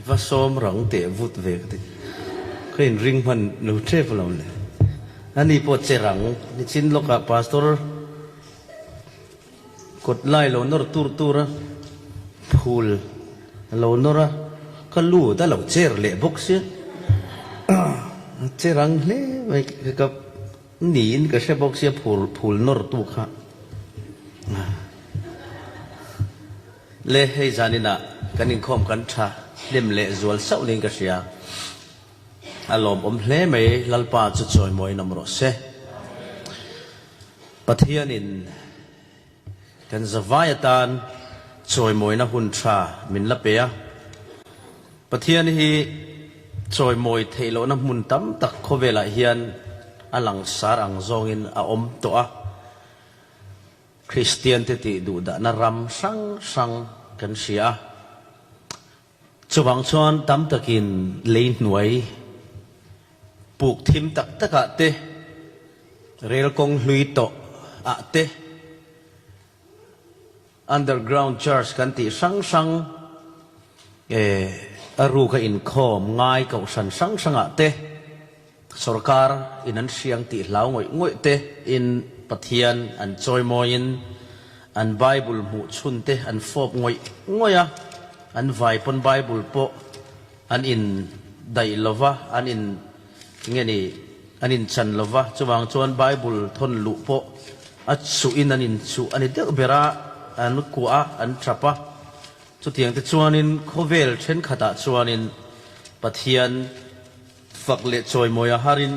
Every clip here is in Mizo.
va sawm rang teh vut ve ka ti. Ka inring hman lo tep lo le. Ani pawh che rang nichin lawkah Pastor kawt lai lo nawr tur tur a, phul a lo nawr a, ka lut a lo chair leh bawk sia. A che rang hle mai ka niin ka hre bawk sia phul phul nawr tu kha. Le hei zaninah kan inkhawm kan tha hnem leh zual sauh niin ka hria. A lawmawm hle mai Lalpa chu chawimawiin awm rawh se. Pathianin kan zavai atan chawimawina hun tha min la pe a. Pathian hi chawimawi theih lohna hmun tam tak khawvelah hian a langsar ang zawngin a awm tawh a. Kristiante tih duhdahna ram hrang hrang kan hria a. Chuvang chuan tam takin lei hnuai puk thim tak takah te, rel kawng hlui tawh ah te, underground church kan tih hrang hrang eh a ruka inkhawm ngai kohhran hrang hrangah te, Sorkar in an hriang tih hlau ngawih ngawih te in Pathian an chawimawi in an Bible hmuh chhun te an fawp ngawih ngawih a, an vai pawn Bible pawh an in daih lova, an in nge ni an in chan lova, chuvang chuan Bible thawn luh pawh a chuh in an in chuh a ni deuh ber a, an kuah a, an tap a, chutiang te chuan in khawvel thenkhat ah chuan in Pathian Fak leh chawimawi a harin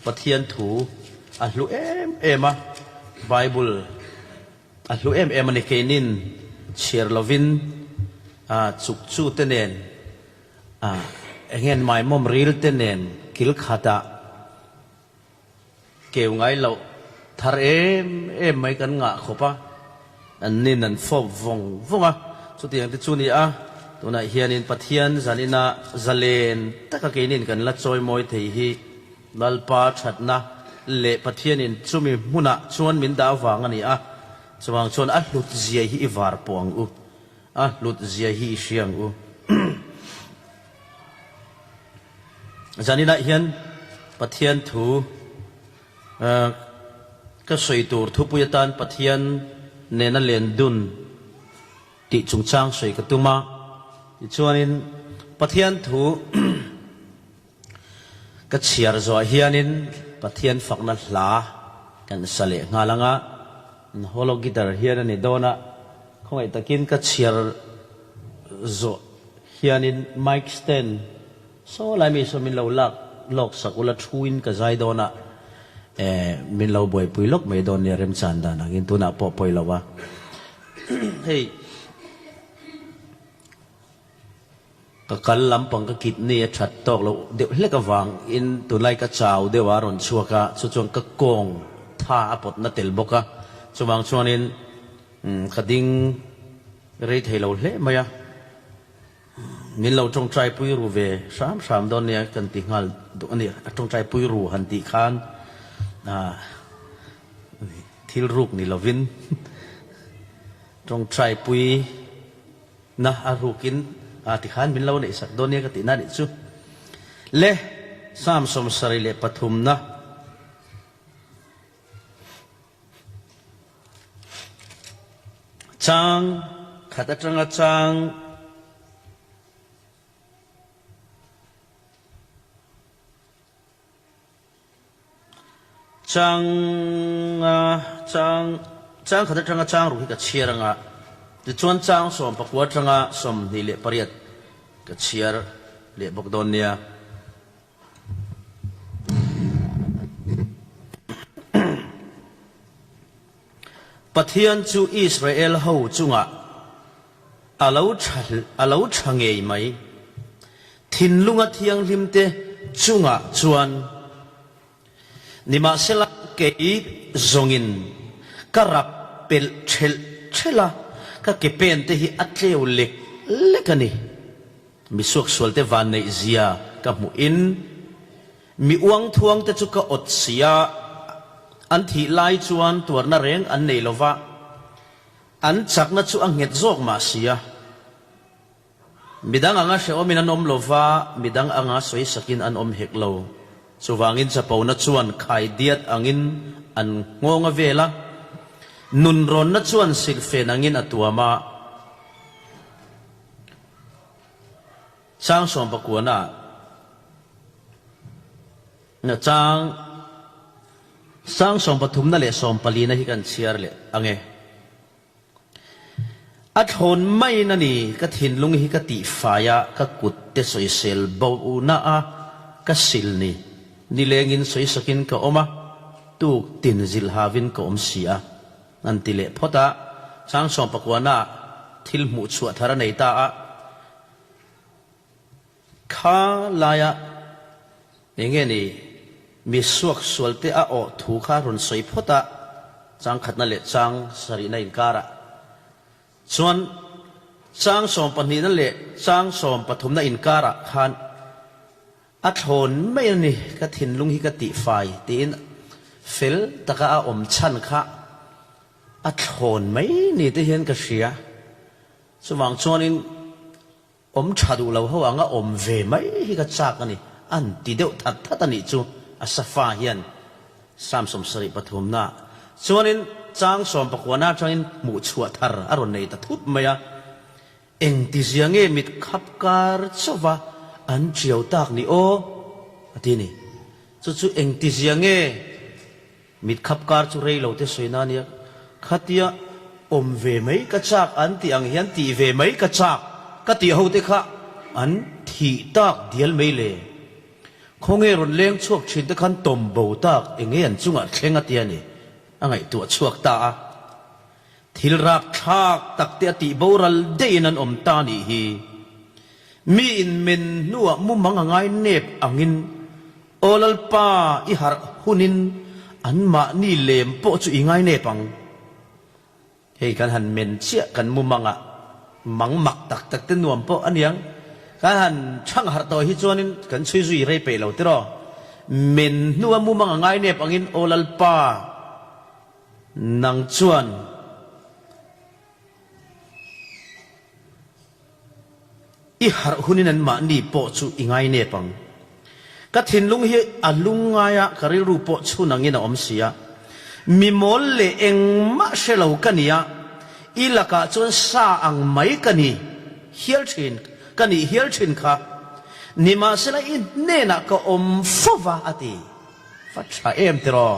Pathian thu a hlu em em a, Bible a hlu em em a ni. Keinin chhiar lovin chuk chu te nen, eng nge maimawm ril te nen kil khatah Keu ngai loh thar em em mai kan ngah khawp a, an nin an fawp vawng vawng a, chutiang te chu ni a, tunah hianin Pathian zanina zalen taka keinin kan la chawimawi thei hi Lalpa thatna leh Pathianin chumi hmunah chuan min dah vang a ni a, chuvang chuan a hlut zia hi i var pawh ang u, a hlut zia hi i hria ang u. Zaninah hian Pathian thu ka sawi tur thupui atan Pathian nena len dun tih chungchang sawi ka tum a. Tichuanin Pathian thu ka chhiar zawh hianin Pathian fakna hla kan sa leh nghal ang a. Holo guitar hian a ni dawn a, khawngaih takin ka chhiar zawh hianin mic stand saw lai mi saw min lo lak lawk sak ula thuin ka zai dawn a, eh min lo buaipui lawk mai dawn nia remchan dan angin tunah pawh pawi lo a. Hei ka kal lampang ka kidney a that tawk loh deuh hlek avang in tunlai ka chau deuh a rawn chhuak a, chu chuan ka kawng tha a pawt na tel bawk a, chuvang chuanin ka ding Rei thei lo hle mai a, min lo tawngtai pui ru ve hram hram dawn nia kan ti nghal duh a ni. A tawngtai pui ru han tih khan thil ruk ni lovin tawngtai pui na a rukin ti khan min lo neih sak dawn nia ka tihna nih chu. Le Psalm 73 na. Chang khat atanga chang chang chang chang khat atanga chang ruk hi ka chhiar anga tichuan chang 19 atanga 28 ka chhiar leh bawk dawn nia. Pathian chu Israel ho chungah a lo tha a lo tha ngei mai. Thinlunga thianghlimte chungah chuan nimahsela kei zawngin ka rap pelh thelh thelh a, ka ke pente hi a tleu lek lek a ni. Mi suaksualte vanneih zia ka hmuh in mi uang thuang te chu ka awt si a, an thih lai chuan tuarna reng an nei lo va, an chakna chu a nghet zawk mah si a. Midang anga hrehawmin an awm lo va, midang anga sawisakin an awm hek lo. Chuvangin chapona chuan khaidiat angin an nghawng a vel a, nunrawnna chuan silhfen angin a tuam a. Chang sawmpakuana na chang sang sawmpathumna leh sawmpalina hi kan chhiar leh ang e. A thlawn maiin a ni, ka thinlung hi ka tihfai a, ka kut te sawisel bohna a ka sil ni. Nilengin sawisakin ka awm a, tuk tin zilh havin ka awm si a, an ti leh phawt a. Chang sawmpakuana thil hmuh chhuah thar a nei ta a. Kha laia eng nge ni mi suak sualte a awh thu kha rawn sawi phawt a, chang khatna leh chang sarihna inkarah chuan chang sawmpahnihna leh chang sawmpathumna inkarah khan a thlawn mai a ni, ka thinlung hi ka tihfai tiin fel taka a awm chhan kha a thlawn mai ni te hian ka hria. Chuvang chuanin. Awm tha duh lo ho anga awm ve mai hi ka chak a ni, an ti deuh that that a nih chu a safa hian Psalm 73 na chuanin chang sawmpakuana atangin hmuh chhuah thar a rawn nei ta thut mai a, engtizia nge mit khap kar chauh va an chiau tak ni aw a ti a ni. Chu chu engtizia nge? Mit khap kar chu rei lo te sawi na nia, khatia awm ve mai ka chak an tih ang hian tih ve mai ka chak ka tih ho te kha an thih tak dial mai le. Khawnge rawn leng chhuak thin te khan tawm bo tak enge an chungah thleng a tia ni a ngaihtuah chhuak ta a. Thil rapthlak tak te a tih boral deihin an awm ta nih hi. Mi in men hnuah mumang a ngai nep angin Aw Lalpa i harh hunin anmahni lem pawh chu i ngai nep ang. Hei kan han men chiah kan mumangah mang mak tak tak te nuam pawh a niang. Kan han chhang harh tawh hi chuanin kan chhui zui rei peih lo tiraw. Men hnua mumang a ngai nep angin Aw Lalpa Nang chuan i harh hunin anmahni pawh chu i ngai nep ang. Ka thinlung hi a lung ngai a, ka rilru pawh chhun angin a awm si a. Mi mawl leh engmah hre lo ka ni a, i lakah chuan sa ang mai ka ni hial thin, ka nih hial thin kha. Nimahsela i hnenah ka awm fo va, a ti. Va tha em tiraw?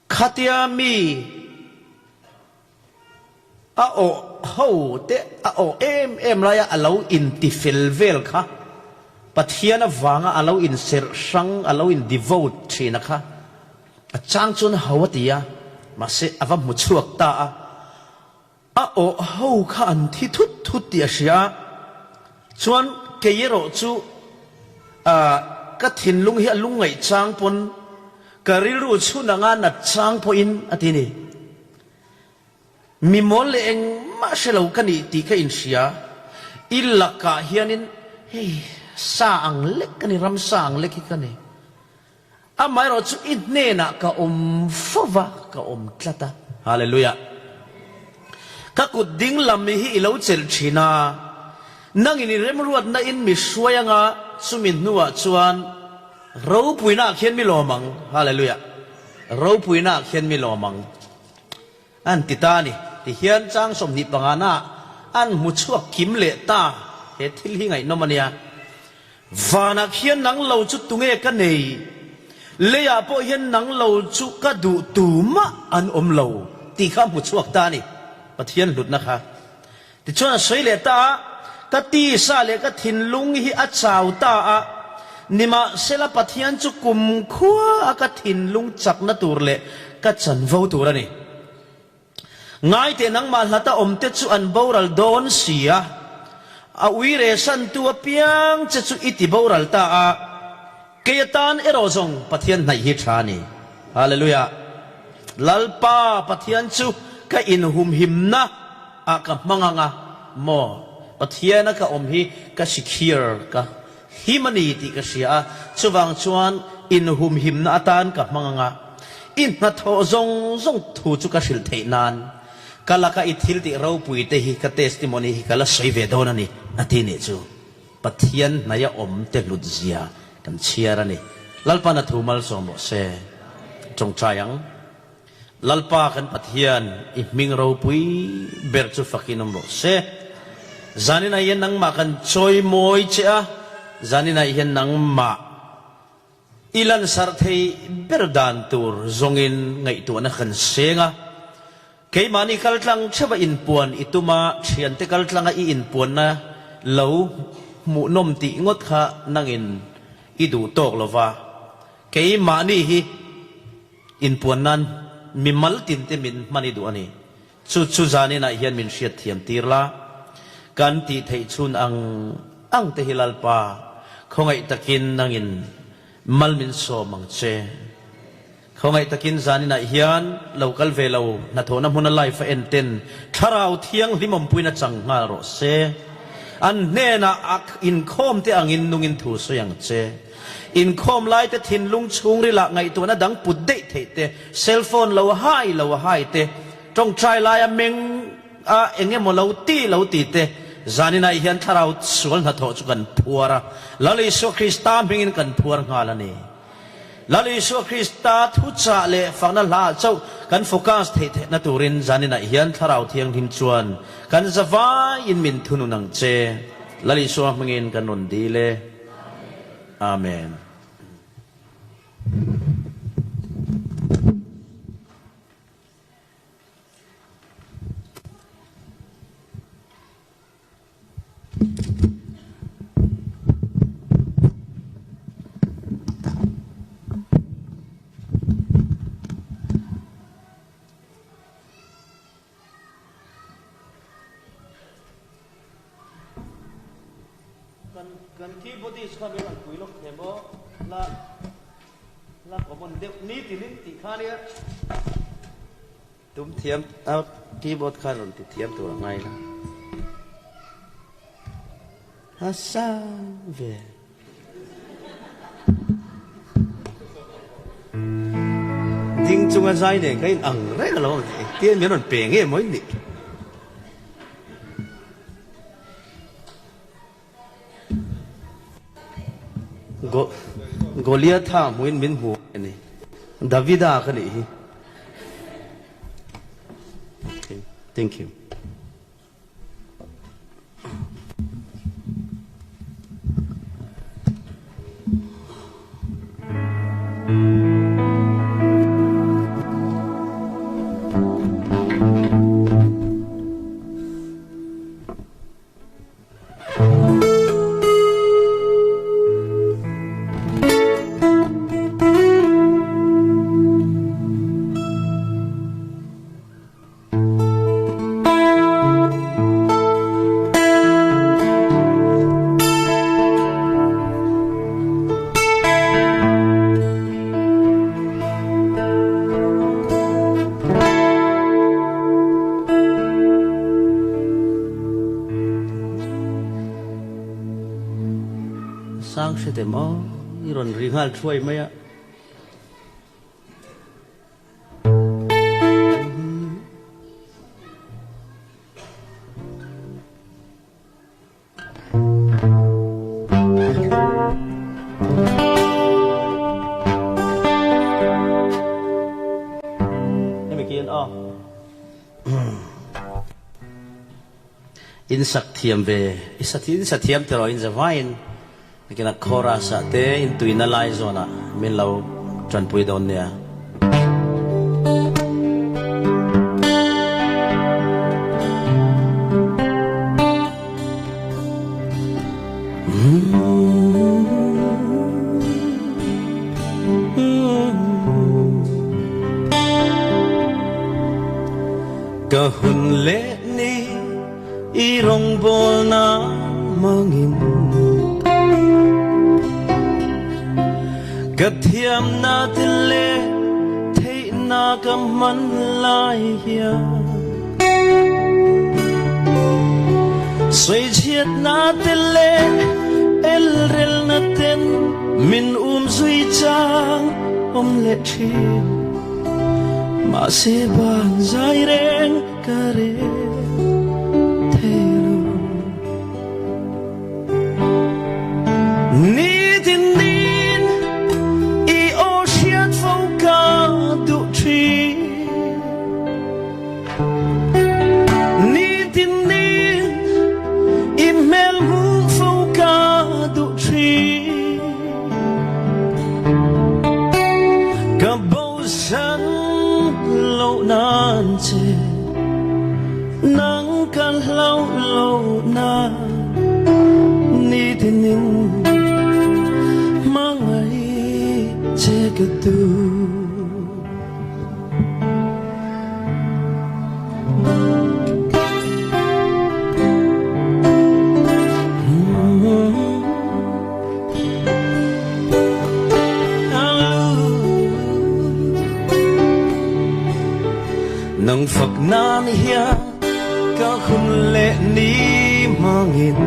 Khatia mi a awh ho te a awh em em laia a lo inti fel vel kha, Pathian avanga a lo inserh hrang, a lo in devote thin a kha, a chang chuan ho a ti a, mahse a va hmu chhuak ta a. A awh ho kha an thi thut thut tih a hria a, chuan kei erawh chu ka thinlung hi a lungngaih chang pawn ka rilru chhun anga nat chang pawhin a ti ni. Mi mawl leh engmah hre lo ka nih tih ka inhria, i lakah hianin hei sa ang lek ka ni, ramsa ang lek hi ka ni. Amaherawh chu i hnenah ka awm fo va, ka awm tlat a. Hallelujah! Ka kut ding lam hi i lo chelh thin a, nangin i remruatna in mi hruai anga chumi hnuah chuan ropuina ah khian mi lawm ang. Hallelujah! Ropuina ah khian mi lawm ang. An ti ta a ni. Tihian chang 25 naah an hmu chhuak kim leh ta. He thil hi ngaihnawm a nia. Vanah khian nang lo chu tunge ka nei? Leiah pawh hian nang lo chu ka duh tumah an awm lo tih kha a hmu chhuak ta a ni. Pathian hlutna kha. Tichuan a sawi leh ta a, Ka tisa leh ka thinlung hi a chau ta a, nimahsela Pathian chu kumkhua a ka thinlung chakna tur leh ka chanvo tur a ni. Ngaiteh nangmah hlata awmte chu an boral dawn si a, a uire santu apiang che chu i ti boral ta a, kei atan erawh zawng Pathian hnaih hi tha a ni. Hallelujah! Lalpa Pathian chu ka inhumhimna ah ka hmang ang a, maw Pathiana ka awm hi ka secure, ka him a ni tih ka hria a, chuvang chuan inhumhimna atan ka hmang ang a, i hnathawh zawng zawng thu chu ka hrilh theih nan ka laka i thil tih ropui te hi ka testimony hi ka la sawi ve dawn a ni. A ti nih chu. Pathian hnaia awm te hlut zia kan chhiar a ni. Lalpan a thu malsawm rawh se. Tawngtai ang. Lalpa kan Pathian, i hming ropui ber chu fakin awm rawh se. Zaninah hian nangmah kan chawimawi che a, zaninah hian nangmah i lansarh thei ber dan tur zawngin ngaihtuahna kan seng a. Keimahni kaltlang theuha inpuan i tum a, thiante kaltlanga i inpuanna lo hmuhnawm tih ngawt kha nangin i duh tawk lo va. Keimahni hi inpuan nan mimal tinte min hman i duh a ni. Chu chu zaninah hian min hriatthiam tir la. Kan tih theih chhun ang ang te hi Lalpa, khawngaih takin nangin mal min sawm ang che. Khawngaih takin zaninah hian lo kal ve lo, hnathawhna hmuna live a en ten Thlarau Thianghlim awmpuina chang nghal rawh se. An hnenah a inkhawm te angin nungin thu sawi ang che. Inkhawm lai te thinlung chhungrilah ngaihtuahna dang put daih theih te, cell phone lo hai lo hai te, tawngtai laia meng a eng emaw lo ti lo ti te, zaninah hian Thlarau sual hnathawh chu kan phuar a, Lal Isua Krista hmingin kan phuar nghal a ni. Lal Isua Krista thuchah leh fakna hlaah chauh kan focus theih theihna turin zaninah hian Thlarau Thianghlim chuan kan zavaiin min thunun ang che. Lal Isua hmingin kan rawn dil e. Amen. Kan keyboardist kha min rawn pui lawk thei maw? La la common deuh nitin in tih kha nia. Tum thiam a keyboard kha rawn ti thiam tur a ngai la. A sang ve. Ding chunga zai nen kha in ang reng alo ang engtin min rawn pe nge maw in nih. Goliatha hmuin min hmu a ni. Davida ka nih hi. Okay, thank you. Sang hre teh maw i rawn ri nghal thuai mai a. Hemi kian aw. In sak thiam ve, i sa in sa thiam tiraw in zavaiin nakinah chorus ah te in tuina lai zawnah min lo tanpui dawn nia. Ka hun leh ni i rawngbawlna mangin Ka thiamna te leh theihna ka hman lai hian Sawichhiatna te leh elrelna ten min umzui chang awm leh thin. Mahse ban zai reng ka rel thei lo. Nitin nin i aw hriat fo ka duh thin. Nitin nin i hmel hmuh fo ka duh thin. Ka bosan lo nan che, nang ka hlau lo nan. Nitin in hmangaih che ka duh. Nang fak nan hian ka hun leh ni hmangin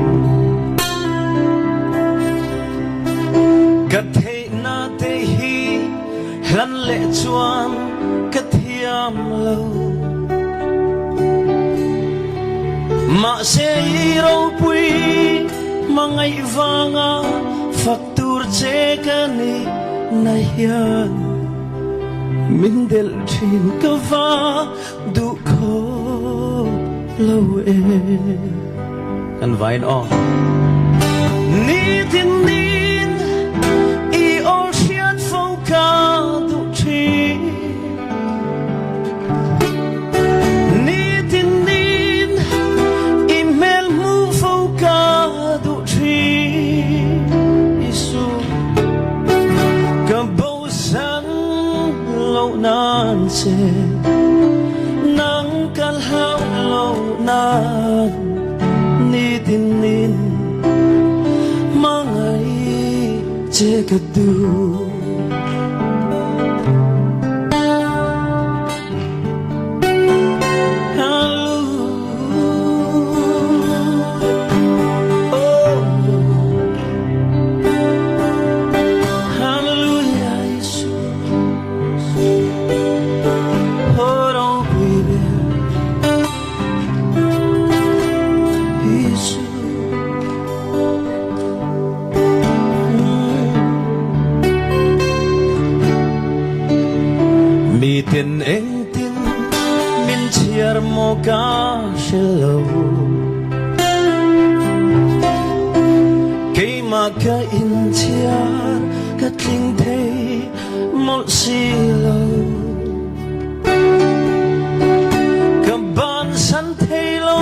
ka theihna te hi Hlan leh chuan ka thiam lo. Mahse i ropui hmangaih vanga fak tur che ka ni na hian min delh thin ka va duh khawp lo e. Kan vain aw. Nitin nin i aw hriat fo ka duh thin. Nitin nin i hmel hmuh fo ka duh thin. Isu ka bosan lo nan che nang ka hlau lo nan nitin nin hmangaih che ka duh. Miten engtin min chhiar maw ka hre lo Keimah ka inchhiar ka tling thei mawlh si lo Ka bansan thei lo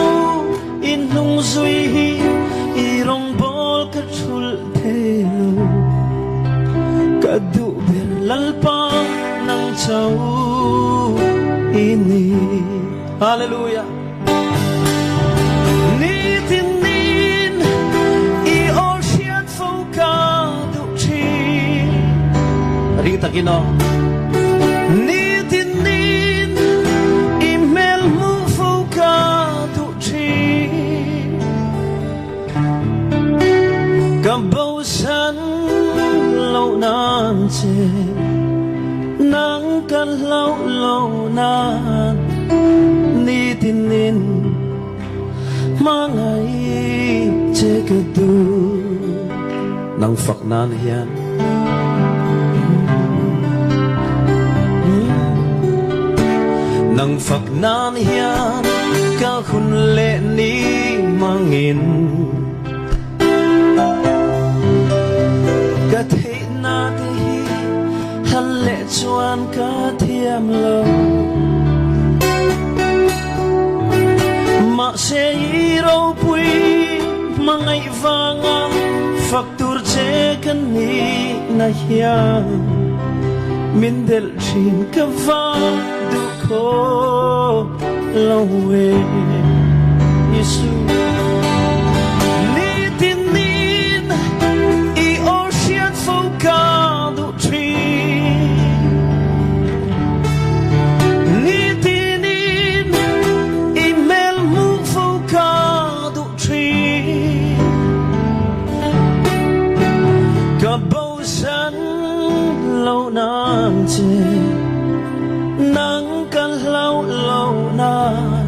i hnung zui hi i rawngbawl ka thulh thei lo Ka duh ber Lalpa nang chauh i ni Hallelujah Nitin nin i aw hriat fo ka duh thin. Ring takin aw. Nitin nin i hmel hmuh fo ka duh thin. Ka bosan lo nan che, nang ka hlau lo nan nitin nin hmangaih che ka duh. Nang fak nan hian Nang fak nan hian ka hun leh ni mangin Ka theihna te hi hal leh chuan ka thiam lo Mahse i ropui hmangaih vanga fak tur che ka ni na hian min delh thin ka va duh khawp lo e Isu Nitin nin i aw hriat fo ka duh thin Nitin in i hmel hmuh fo ka duh thin Ka bosan lo nan che nang ka hlau lo nan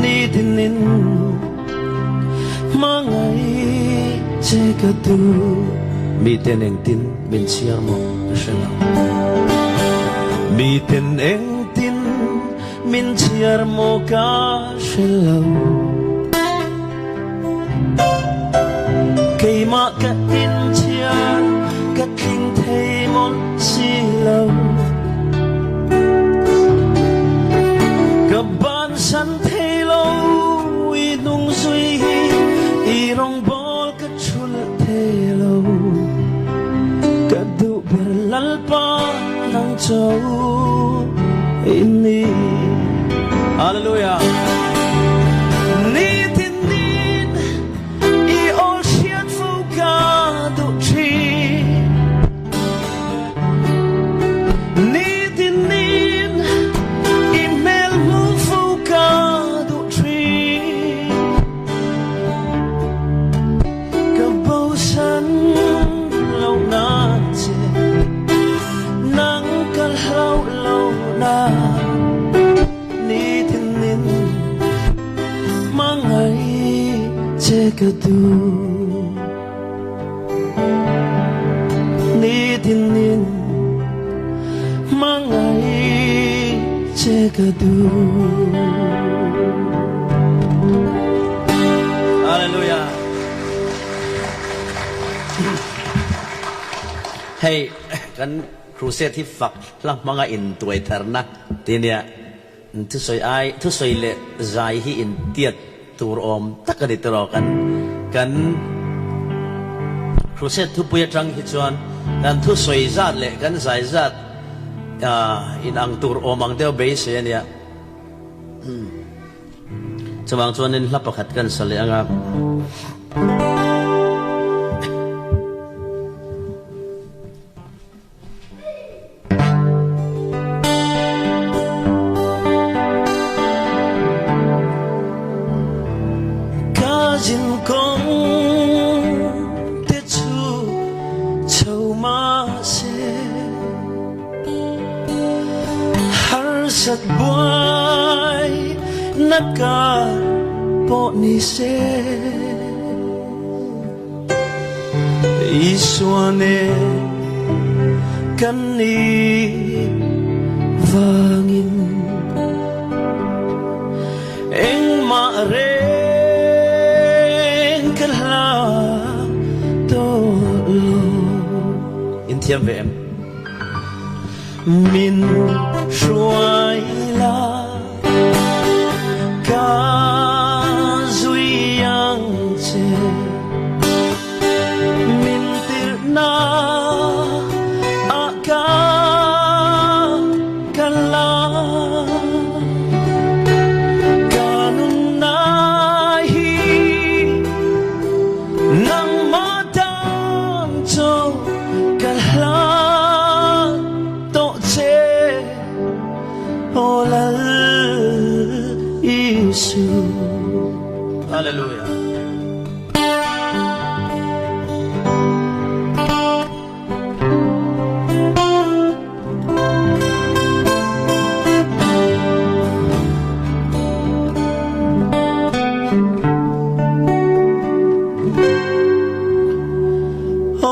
nitin in hmangaih che ka duh. Miten engtin min chhiar maw ka hre lo. Miten engtin min chhiar maw ka hre lo. Keimah ka inchhiar ka tling thei mawlh si lo. Ka bansan thei lo i hnung zui hi i rawngbawl ka thulh thei lo. Ka duh ber Lalpa nang cho i ni. Hallelujah. Nitin nin i aw hriat fo ka duh thin. Nitin nin i hmel hmu fo ka duh thin. Ka bosan lo na che, nang ka hlau lo na. Nitin in hmangaih che ka duh. Nitin in hmangaih che ka duh. Hallelujah. Hei kan crusade hi fak hla hmanga intuai tharna ti nia. Thusawi ai, thusawi leh zai hi intiat tur awm tak a ni tawh kan kan crusade thupui atang hi chuan kan thusawi zat leh kan zai zat inang tur awm ang deuh beisei a nia. Chuvang chuanin hla pakhat kan sa leh ang a. Ka zinkawng te chu chho mahse harsat buai na kar pawh nise Isua nen kan nih vangin engmah reng ka hla tawh lo. In thiam ve em? Min hruai la ka zui ang che min tirhna ah ka kal a ka nunna hi nangmah tan cho ka hlan tawh che Aw Lal Isu. Hallelujah.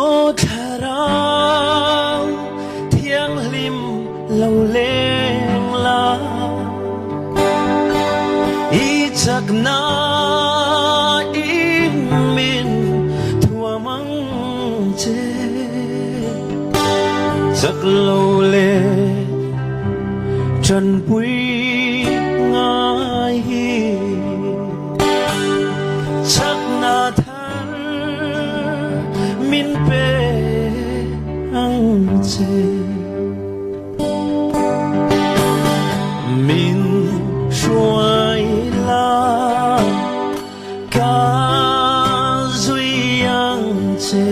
Aw Thlarau Thianghlim lo leng la i chakna in min thuam ang che chak lo le tanpui ngai hi chakna thar min pe ang che. Min hruai la ka zui ang che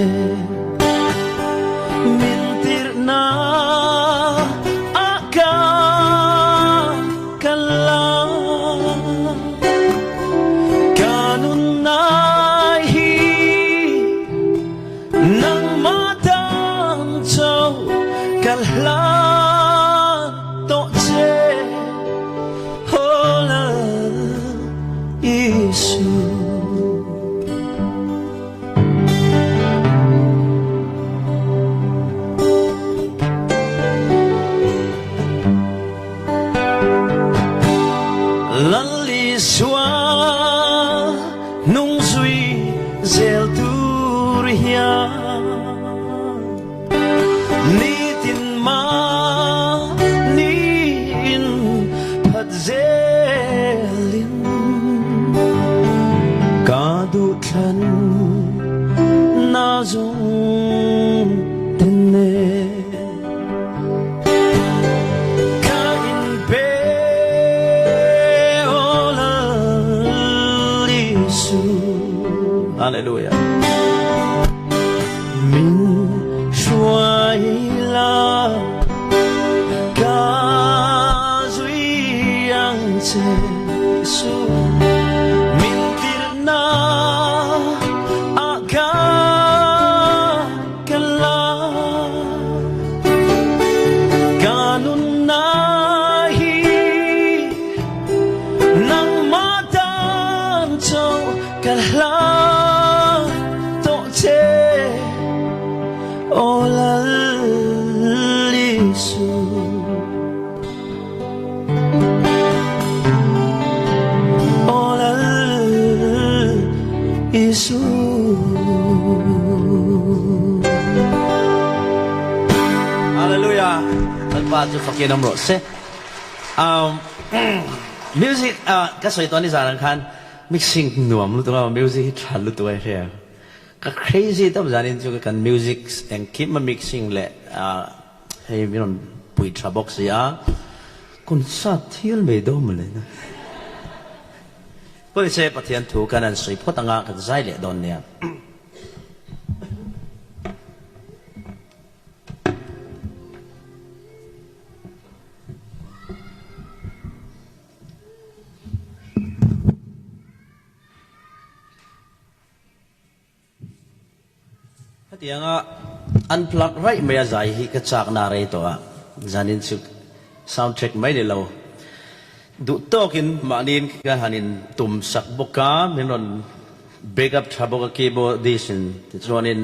min tirhna ah ka kal la ka nunna hi Nangmah tan cho ka hlan tawh che Aw Lal Isu. hian nitin mahni in phat zelin ka duhthlan na zawng ten nen Ka inpe aw Lal Isu. Hallelujah. Min hruai la ka zui ang che Isu. Min tirhna ah ka Ka la ka nunna hi nangmah tan chauh ka hla tawh che aw Lal Isu. Aw Lal Isu. Hallelujah. Lalpa chu fakin awm rawh se. Um, music uh, ka sawi tawh ni zan ang khan mixing nuam lutuk a music hi tha lutuk a hria. Ka crazy tam zanin chu kan music engkim a mixing leh uh, Hei min rawn pui tha bawk si a, concert thial mai dawn mawle na. Pawise Pathian thu kan han sawi phawt anga kan zai leh dawn nia. Hetianga an plug raih mai a zai hi ka chakna rei tawh a, zanin chu sound track mai ni lo duh tawkin mahniin ka han in tum sak bawk a, min rawn back up tha bawk a keyboardist in tichuanin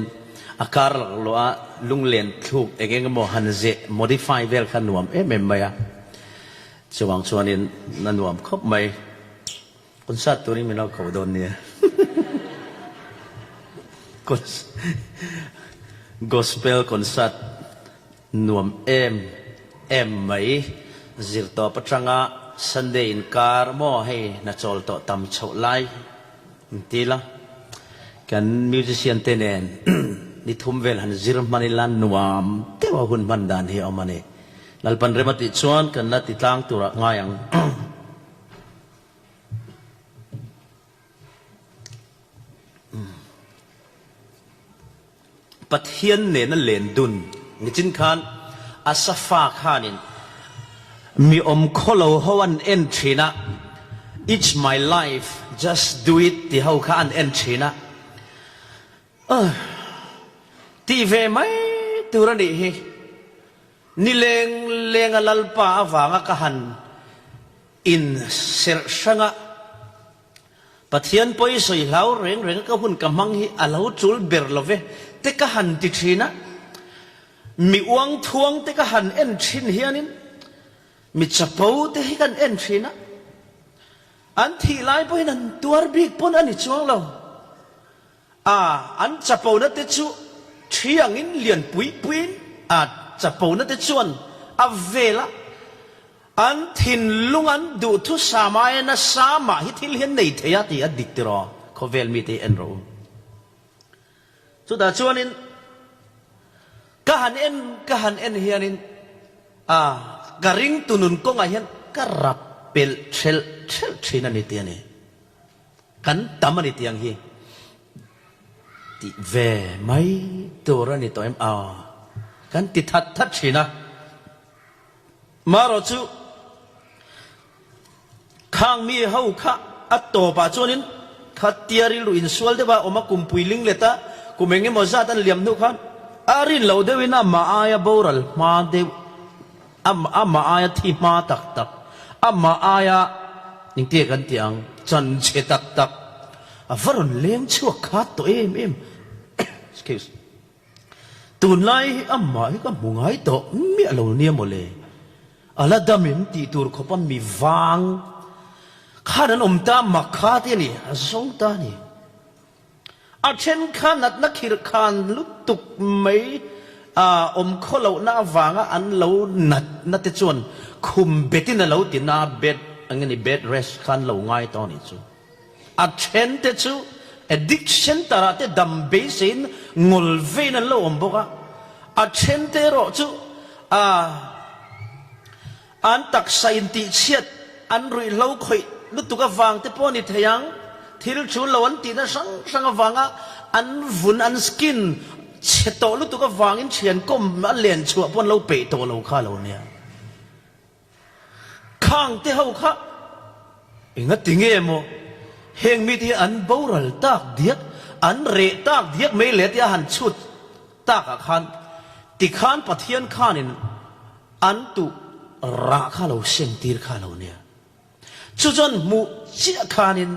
a kar laklawh a lunglen thluk eng eng emaw han zeh modify vel kha nuam em em mai a, chuvang chuanin a nuam khawp mai. Concert turin min lo ko dawn nia. Gospel concert nuam em em mai. Zirtawp atanga Sunday inkar maw hei hna chawl tawh tam chhoh lai in ti la. Kan musician te nen ni thum vel han zir hman ila nuam deuh a hun hman dan hi a awm a ni. Lalpan rem a tih chuan kan la ti tlang turah ngai ang. Pathian nena len dun nichin khan Asafa khanin mi awm khawlo ho an en thin a, It's my life, just do it ti ho kha an en thin a, tih ve mai tur a nih hi. Nileng lenga Lalpa avanga ka han In serh hranga Pathian pawi sawi hlau reng renga ka hun ka hmang hi a lo tul ber lo ve te ka han ti thin a, mi uang thuang te ka han en thin hianin mi chapo te hi kan en thin a, an thih lai pawhin an tuar bik pawn a ni chuang lo. A, an chapona te chu thiangin lian pui puiin a chapona te chuan a vel a, an thinlung an duhthusam aia nasa mah hi thil hian nei thei a tih a dik tiraw khawvel mite hi en rawh u. Chutah chuanin ka han en ka han en hianin a ka ringtu nun kawngah hian ka rap pelh thelh thelh thin a ni tih a ni. Kan tam a ni tiang hi tih ve mai tur a ni tawh em? Aw, kan ti that that thin a. Marawh chu khang mi ho kha a tawpah chuanin khatia rilru insual deuh a awm a, kumpui ling let a, kum eng emaw zat an liam hnu khan a rin loh deuhin amah aia boral hma deuh Amah aia thi hma tak tak, amah aia engtia kan tih ang, chan chhe tak tak a va rawn leng chhuak khat tawh em em. Excuse. Tunlai hi amah hi ka hmu ngai tawh miah lo nia mawle. A la dam em tih tur khawpa mi vang khan an awm ta mak kha te a ni, a zawng ta a ni. A then kha natna khirhkhan lutuk mai a awm khaw lohna avanga an lo natna te chuan khum betin a lo ti na, bed eng nge ni bed rest kha an lo ngai tawh a nih chu. A then te chu addict center ah te dam beiseiin ngawl vein an lo awm bawk a, a then te erawh chu a An taksa intihchhiat an ruihhlo khawih lutuk avang te pawh a ni thei ang, thil thu lo an tihna hrang hrang avanga an vun, an skin, chhe tawh lutuk avangin thian kawm a len chhuah pawh an lo peih tawh lo kha a lo nia. Khang te ho kha engati nge maw heng mite hi an boral tak diak, an reh tak diak mai le tia han chhut takah khan tikhan Pathian khanin An tuh rah kha lo seng tir kha lo nia. Chu chuan hmuh chiah khanin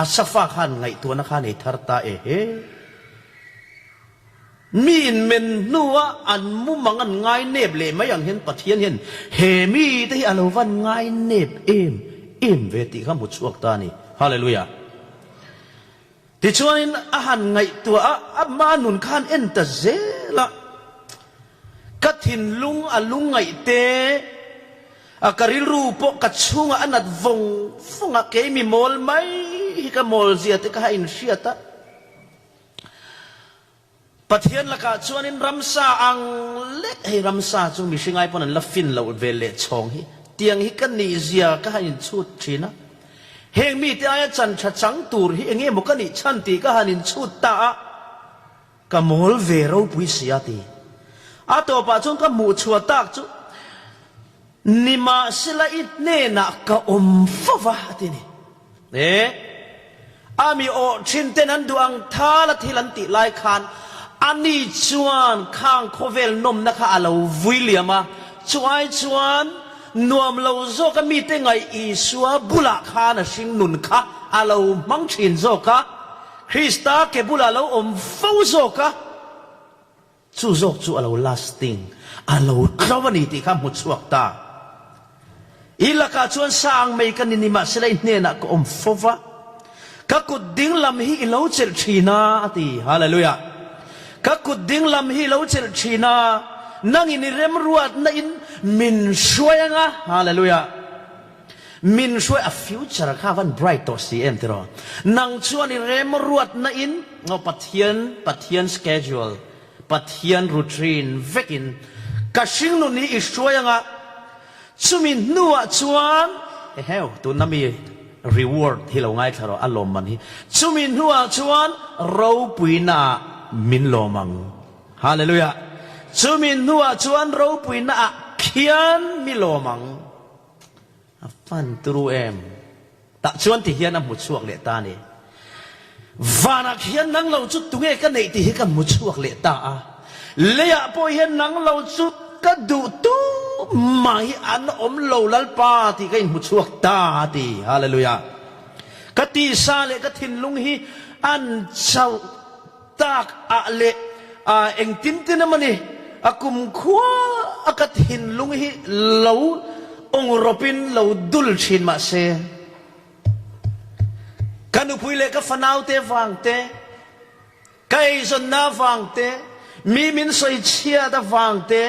Asafa khan ngaihtuahna kha nei thar ta e he. Mi in men hnua an mumang an ngai nep leh mai ang hian Pathian hian he mi te hi a lo van ngai nep em em ve tih kha hmu chhuak ta a ni. Hallelujah. Tichuanin a han ngaihtuah a, ama nun khan en ta zel a. Ka thinlung a lungngaih te, a ka rilru pawh ka chhungah a nat vawng vawng a, kei mi mawl mai hi ka mawl zia te kha a inhriat a. Pathian lakah chuanin ramsa ang lek, hei ramsa chu mihring ai pawn an la fin loh ve leh chhawng hi, tiang hi ka nih zia ka han inchhut thin a. Heng mite aia chan tha chang tur hi enge maw ka nih chhan tih ka han inchhut ta a, ka mawl ve ropui si a ti. A tawpah chuan ka hmuh chhuah tak chu Nimahsela i hnenah ka awm fo va a ti ni. E, a mi awh thin ten an duh ang thal a thil an tih lai khan ani chuan khang khawvel nawmna kha a lo vui liam a, chu ai chuan nuam lo zawk a mite ngaih Isua bulah khan a hring nun kha a lo hmang thin zawk a, Krista ke bulah a lo awm fo zawk a. Chu zawk chu a lo lasting, a lo tlo a ni tih kha hmu chhuak ta. I lakah chuan sa ang mai ka ni nimahsela i hnenah ka awm fo va, ka kut ding lam hi i lo chelh thin a, a ti. Hallelujah! Ka kut ding lam hi i lo chelh thin a, nangin i remruatna in min hruai ang a. Hallelujah! Min hruai a future kha van bright tawh si em tiraw? Nang chuan i remruatna in aw Pathian Pathian schedule Pathian routine vekin ka hringnun hi i hruai anga chumi hnuah chuan eheu tunna mi reward hi lo ngaithla rawh a lawmman hi chumi hnuah chuan ropuina ah min lawm ang Hallelujah chumi hnuah chuan ropuina ah khian mi lawm ang. A fan turu em? Tah chuan ti hian a hmu chhuak leh ta a ni. Vanah khian nang lo chu tunge ka neih tih hi ka hmu chhuak leh ta a. Leiah pawh hian nang lo chu ka duh tu mah hi an awm lo Lalpa tih ka inhmu chhuak ta a ti. Hallelujah! Ka tisa leh ka thinlung hi an chauh. Tak ah leh ah engtin tin emaw ni a kumkhua a ka thinlung hi lo awng rawp in lo dul thin mah se ka nupui leh ka fanau te vang te, ka eizawnna vang te, mi min sawi chhiat avang te,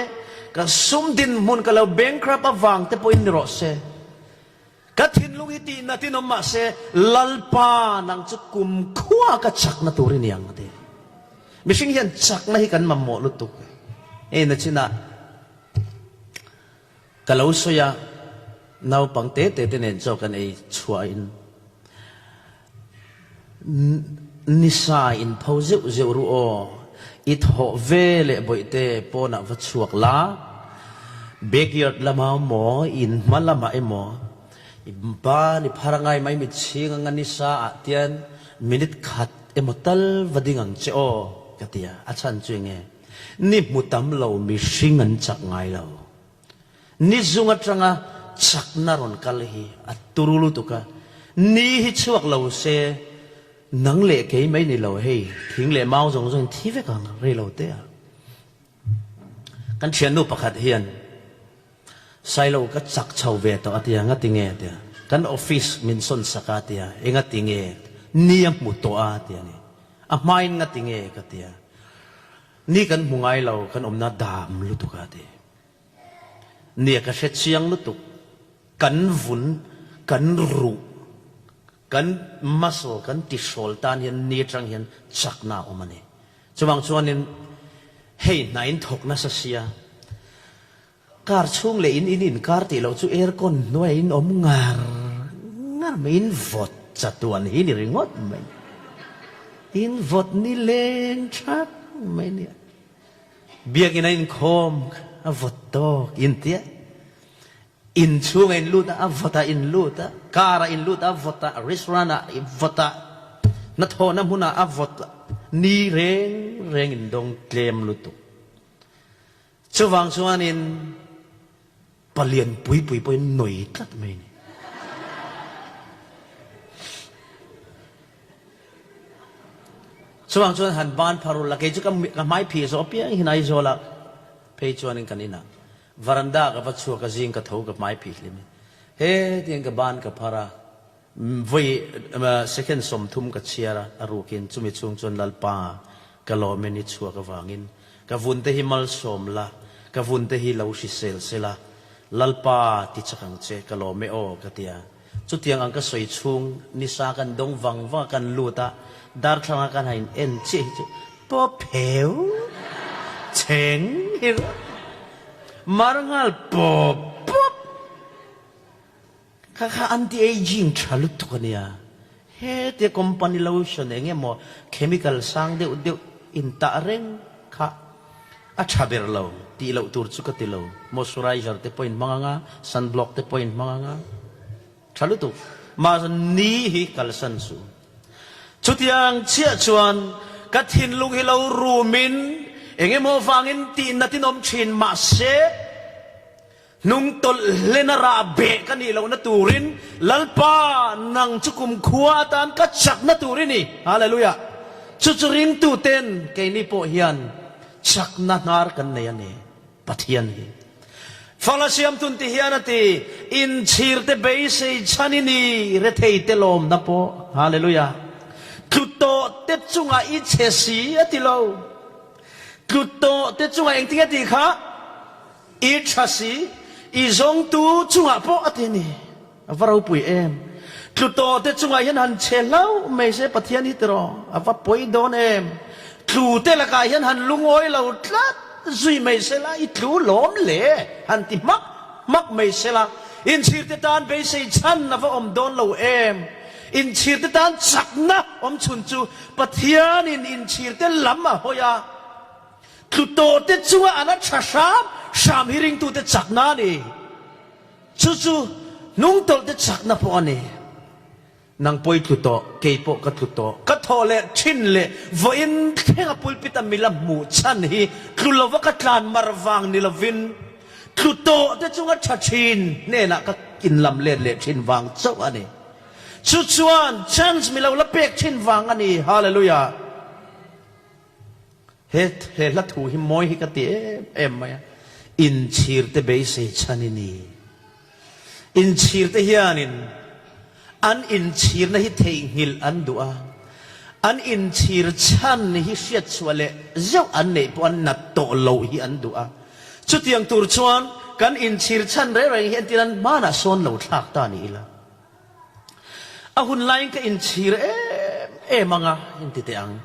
ka sum dinhmun ka lo bankrupt avang te pawhin ni rawh se. Ka thinlung hi tih natin awm mah se, Lalpa nang chu kumkhua ka chakna tur i ni ang a ti. Mihring hian chakna hi kan mamawh lutuk. Hei nachinah ka lo sawi a, naupang te te te nen chaw kan ei chhuahin Nisa in pho zeuh zeuh ru aw, i thawh ve leh bawihte pawnah va chhuak la, backyard lamah maw, in hma lamah emaw, i ban i phar angai mai mitchhing anga nisa ah tian minute khat emaw tal va ding ang che aw ka ti a, a chhan chu enge ni hmu tam lo mihring an chak ngai lo. Ni zung atanga chakna rawn kal hi a turu lutuk a, ni hi chhuak lo se nang leh kei mai ni lo hei thing leh mau zawng zawng in thi vek ang rei lo te a. Kan thiannu pakhat hian Sailo ka chak chho ve tawh a tia ngati nge a tia, kan office min sawn sak a tia engati nge ni a hmu tawh a tia ni. A hmain nga ti nge ka tia. Ni kan hmu ngai lo, kan awmna dam lutuk a ti. Nia ka hre chiang lutuk, kan vun, kan ruh, kan muscle, kan tihrawl tan hian ni atang hian chakna a awm a ni. Chuvang chuanin hei hna in thawk nasa sia, Car chhung leh in in inkar tih loh chu aircon hnuaiah in awm ngar ngar mai, in vawt chatuan hi ni ringawt mai. In vawt ni leng thak mai nia. Biakinn a inkhawm a vawt tawk in tia. In chhunga in lut a, a vawt a in lut a, car ah in lut a, a vawt a, restaurant ah vawt a, hnathawhna hmunah a vawt a, ni reng reng in dawng tlem lutuk. Chuvang chuanin palian pui pui pawhin nawi tlat mai a ni. Chuvang chuan han ban phar ula, kei chu ka hmai phih zawh apiang hian Aizawlah phei chuanin kan inah varanda ka va chhuak a, zing ka tho ka hmai phih hlim i hetiang ka ban ka phar a, Vawi second 30 ka chhiar a, a rukin chumi chhung chuan Lalpa ka lawmin i chhuak avangin ka vunte hi malsawm la, ka vunte hi lo hrisel se la, Lalpa ti chak ang che, ka lawm e aw ka ti a. Chutiang ang ka sawi chhung nisa kan dawng vang vang a kan lut a, darthlanga kan han in en chiah hi chu paw pheu cheng hi mar nghal pawp pawp. Kha kha anti-aging tha lutuk a nia. Hetia company lotion eng emaw chemical sang deuh deuh intah reng kha a tha ber lo tih loh tur chu ka ti lo. Moisturizer te pawh in hmang anga, sunblock te pawh in hmang anga, tha lutuk. Mahse ni hi kalsan suh. Chutiang chiah chuan ka thinlung hi lo rumin eng emaw vangin tihnatin awm thin mahse, Hnung tawlh hlena rah beh ka nih lohna turin Lalpa nang chu kumkhua atan ka chakna tur i ni. Hallelujah! Chu chu ringtuten keini pawh hian chakna hnar kan nei a ni. Pathian hi fala siamtun ti hian a ti, Inchhirte beisei chhan i ni, retheite lawmna pawh. Hallelujah! Tlu tawhte chungah i chhe si a ti lo. Tlu tawhte chungah engtin a tih kha? I tha si, i zawngtu chungah pawh a ti a ni. A va ropui em! Tlu tawhte chungah hian han che hlauh mai se Pathian hi tiraw, a va pawi dawn em! Tlu te lakah hian han lungawi lo tlat zui mai se la, i tlu lawm le han ti hmak hmak mai se la, inchhirte tan beisei chhan a va awm dawn lo em! Inchhirte tan chakna awm chhun chu Pathianin inchhirte lam a hawi a. Tlu tawhte chunga an a tha hram hram hi ringtute chakna a ni. Chu chu hnungtawlhte chakna pawh a ni. Nang pawh i tlu tawh, kei pawh ka tlu tawh. Ka thawh leh thin leh vawiin thlenga pulpit a mila hmuh chhan hi tlu lova ka tlan mar vang ni lovin tlu tawhte chunga tha thin hnenah ka inlam let leh thin vang chauh a ni. Chu chuan chance mi lo la pek thin vang a ni. Hallelujah! He he hla thu hi mawi hi ka ti em em mai a, inchhir te beisei chhan i ni. Inchhir te hianin an inchhirna hi theihnghilh an duh a, an inchhir chhan hi hriatchhuah leh zeuh an neih pawh an nat tawh loh hi an duh a. Chutiang tur chuan kan inchhir chhan reng reng hi entir an hmanah sawn lo thlak ta ni ila. A hun laiin ka inchhir em em ang a, inti teh ang.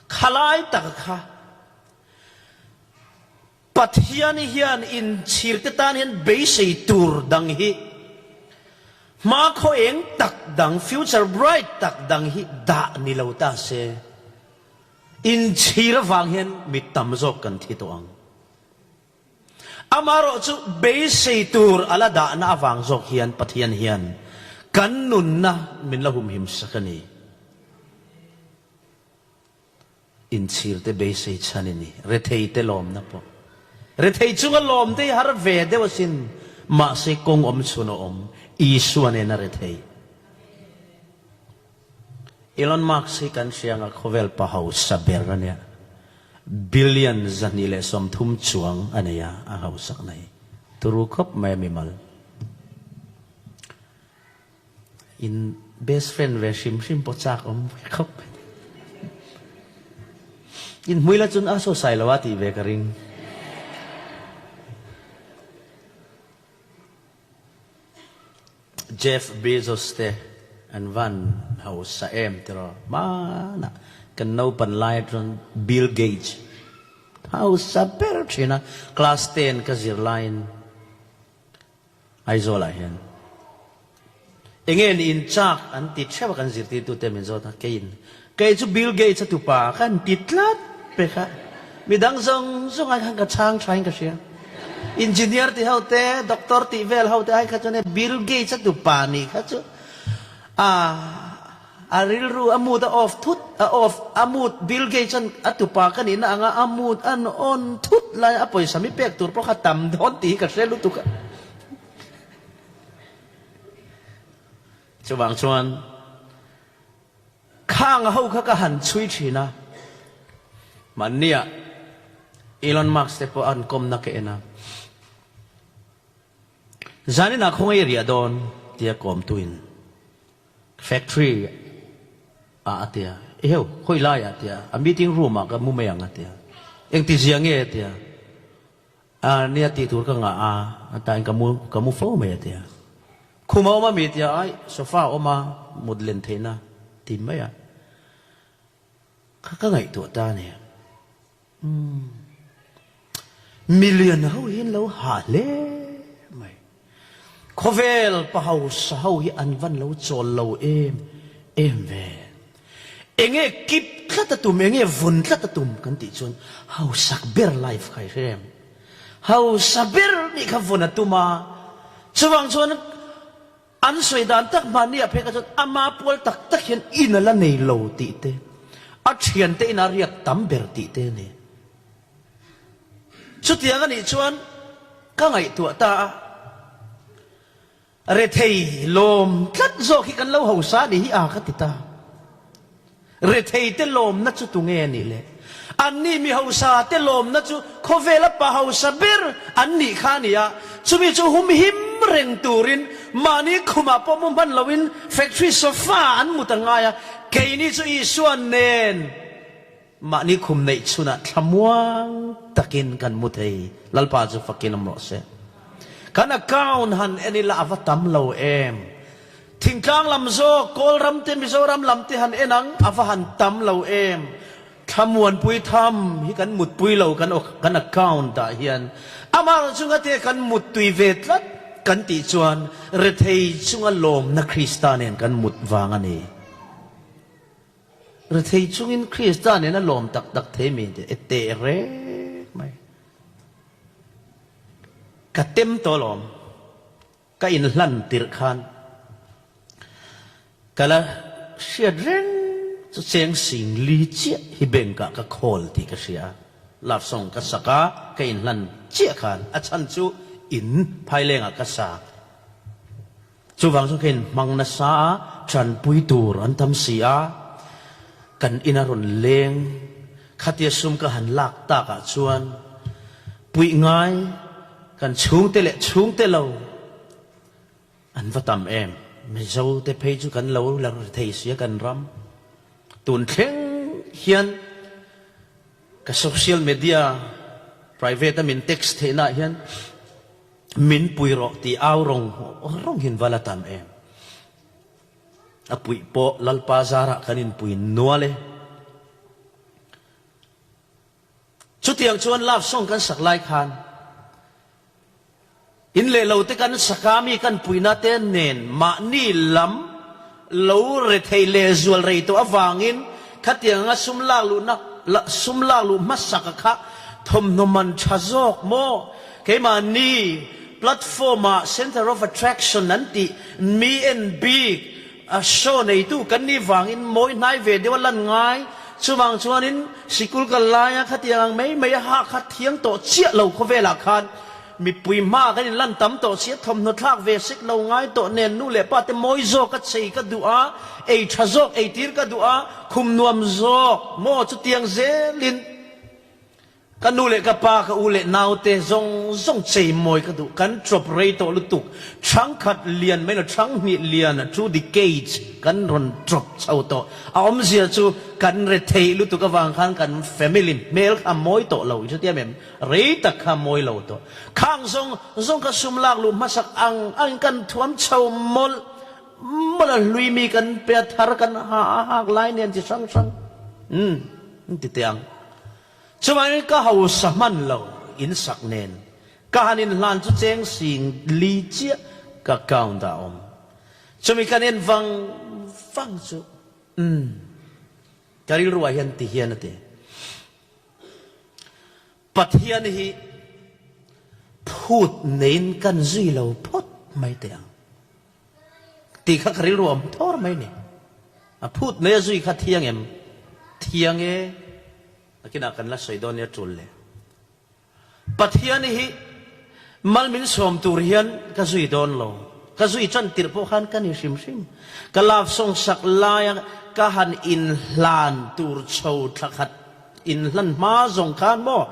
Khalai taka kha Pathian hian inchhir te tan hian beisei tur dang hi hmakhaw eng tak dang, future bright tak dang hi dah ni lo ta se, inchhir avang hian mi tam zawk kan thi tawh ang. Amaherawh chu beisei tur a la dahna avang zawk hian Pathian hian kan nunna min la humhim sak a ni. Inchhirte beisei chhan i ni. Retheite lawmna pawh. Rethei chunga lawmte hi har ve deuh asin. Mahse kawng awm chhun a awm. Isua nena rethei. Elon Musk hi kan hria anga khawvel pa hausa ber a nia. Billion 230 chuang a nei a, a hausakna hi. Turu khawp mai a mimal. In best friend ve hrim hrim pawh chak awm ve khawp mai. Inhmui la chun a saw sai lo a tih ve ka ring. Jeff Bezos te an van hausa em tiraw? Hmanah kan naupan lai atang Bill Gates hausa ber thin a, class ten ka zir laiin Aizawl ah hian enge ni in chak an ti theuh a kan zirtirtu te min zawt a, keiin kei chu Bill Gates a tupa ka han ti tlat pek a, midang zawng zawng ai khan ka chhang thain ka hria. Engineer ti ho te, doctor tih vel ho te ai kha chuan Bill Gates a tupa nih kha chu a a rilru a mood a off thut a off a mood Bill Gates an a tupa ka nihna anga a mood an on thut lai a pawisa mi pek tur pawh kha tam dawn tih hi ka hre lutuk a. Chuvang chuan Khang ho kha ka han chhui thin a, mahnia Elon Musk te pawh an kawmna ka en a, zaninah khawngaih i riah dawn tia kawmtuin factory ah a tia, eheu khawi laiah a tia, a meeting room ah ka mu mai ang a tia, engtizia nge a tia. A nia tih tur ka ngah a, a tain ka mu ka mu fo mai a tia. Khum a awm a mi tia ai sofa a awm a mut len theihna ti mai a. Kha ka ngaihtuah ta a ni. Umm million ho hi an lo hah hle mai. Khawvel pa hausa ho hi an van lo chawl lo em em ve. Enge kip tlat a tum, enge vun tlat a tum kan tih chuan hausak ber life kha i hre em? Hausa ber nih kha vun a tum a, chuvang chuan an sawi dan tak hmanni ah phei kha chuan ama pual tak tak hian in a la nei lo tih te, a thiante in a riak tam ber tih te a ni. Chutiang a nih chuan ka ngaihtuah ta a. Rethei lawm tlat zawk hi kan lo hausa nih hi a ka ti ta. Rethei te lawmna chu tunge a nih le? Anni mi hausa te lawmna chu khawvela pa hausa ber an nih kha a ni a, chumi chu humhim reng turin mahni khumah pawh mu hman loin factory sofa an mut a ngai a, keini chu Isua nen Mahni khum neih chhunah thlamuang takin kan mu thei. Lalpa chu fakin awm rawh se. Kan account han en ila a va tam lo em. Thingtlang lam zawk, Kawlram te, Mizoram lam te han en ang, a va han tam lo em. Thlamuanpui tham hi kan mutpui lo kan kan account ah hian. Amaherawh chu ngate kan muttui ve tlat kan tih chuan rethei chunga lawmna Krista nen kan mut vang a ni. Rethei chungin Krista nen a lawm tak tak thei mi te e teh reng mai. Ka tem tawh alawm. Ka inhlan tirh khan ka la hriat reng chu cheng sing li chiah hi bank ah ka khawl tih ka hria. Love song ka sak a, ka inhlan chiah khan a chhan chu in phaileng ah ka sa. Chuvang chu khin hmang nasa a tanpui tur an tam si a, kan ina rawn leng khatia sum ka han lak tak ah chuan puih ngai kan chhungte leh chhungte lo an va tam em. Mizo te phei chu kan lo la ri thei sia kan ram tun thleng hian ka social media private a min text theihna ah hian Min pui rawh tih au rawng rawng hin va la tam em. A puih pawh Lalpa zarah kan inpui nual e. Chutiang chuan love song kan sak lai khan in leh lo te kan sak a, mi kan puihna te nen mahni lam lo rethei leh zual rei tawh avangin khatiang anga sum lak luhna sum lak luh hmasaka kha thawmhnaw man tha zawk maw? Keimahni platform ah centre of attraction an tih mi en bik a show neitu kan nih vangin mawi hnai ve deuh a lan ngai. Chuvang chuanin sikul kal laia khatiang ang mai mai a ha kha thiang tawh chiah lo khawvelah khan Mipui hma kan in lan tam tawh si a, thawmhnaw thlak ve sek lo ngai tawh nen nu leh pa te mawi zawk a chei ka duh a, ei tha zawk ei tir ka duh a, khum nuam zawk maw chutiang zelin. Ka nu leh ka pa, ka u leh naute zawng zawng cheimawi ka duh. Kan ṭawp rei tawh lutuk. Ṭhangkhat lian mai lo, ṭhanghnih lian, two decades, kan rawn ṭawp chho tawh. A awmzia chu kan rethei lutuk avang khan kan family hmel kha a mawi tawh lo. I hrethiam em? Rei tak kha a mawi lo tawh. Khang zawng zawng kha sum lak luh hmasak ang angin kan thuam chho mawlh mawlh a, hlui mi kan pe a, thar kan ha a hak lai nen chi hrang hrang. Umm, ti teh ang. Chuvangin ka hausa hman lo in sak nen ka han inhlan chu cheng sing li chiah ka account ah a awm. Chumi kan en vang vang chu umm ka rilru ah hian ti hian a ti. Pathian hi phut neiin kan zui lo phawt mai teh ang. Tih kha ka rilru a awm thawr mai ni. A phut mai a zui kha thiang em? Thiang e. Nakinah kan la sawi dawn nia tul le. Pathian hi mal min sawm tur hian ka zui dawn lo. Ka zui tan tirh pawh khan ka ni hrim hrim. Ka love song sak laia ka han inhlan tur chho thla khat inhlan hma zawng khan maw?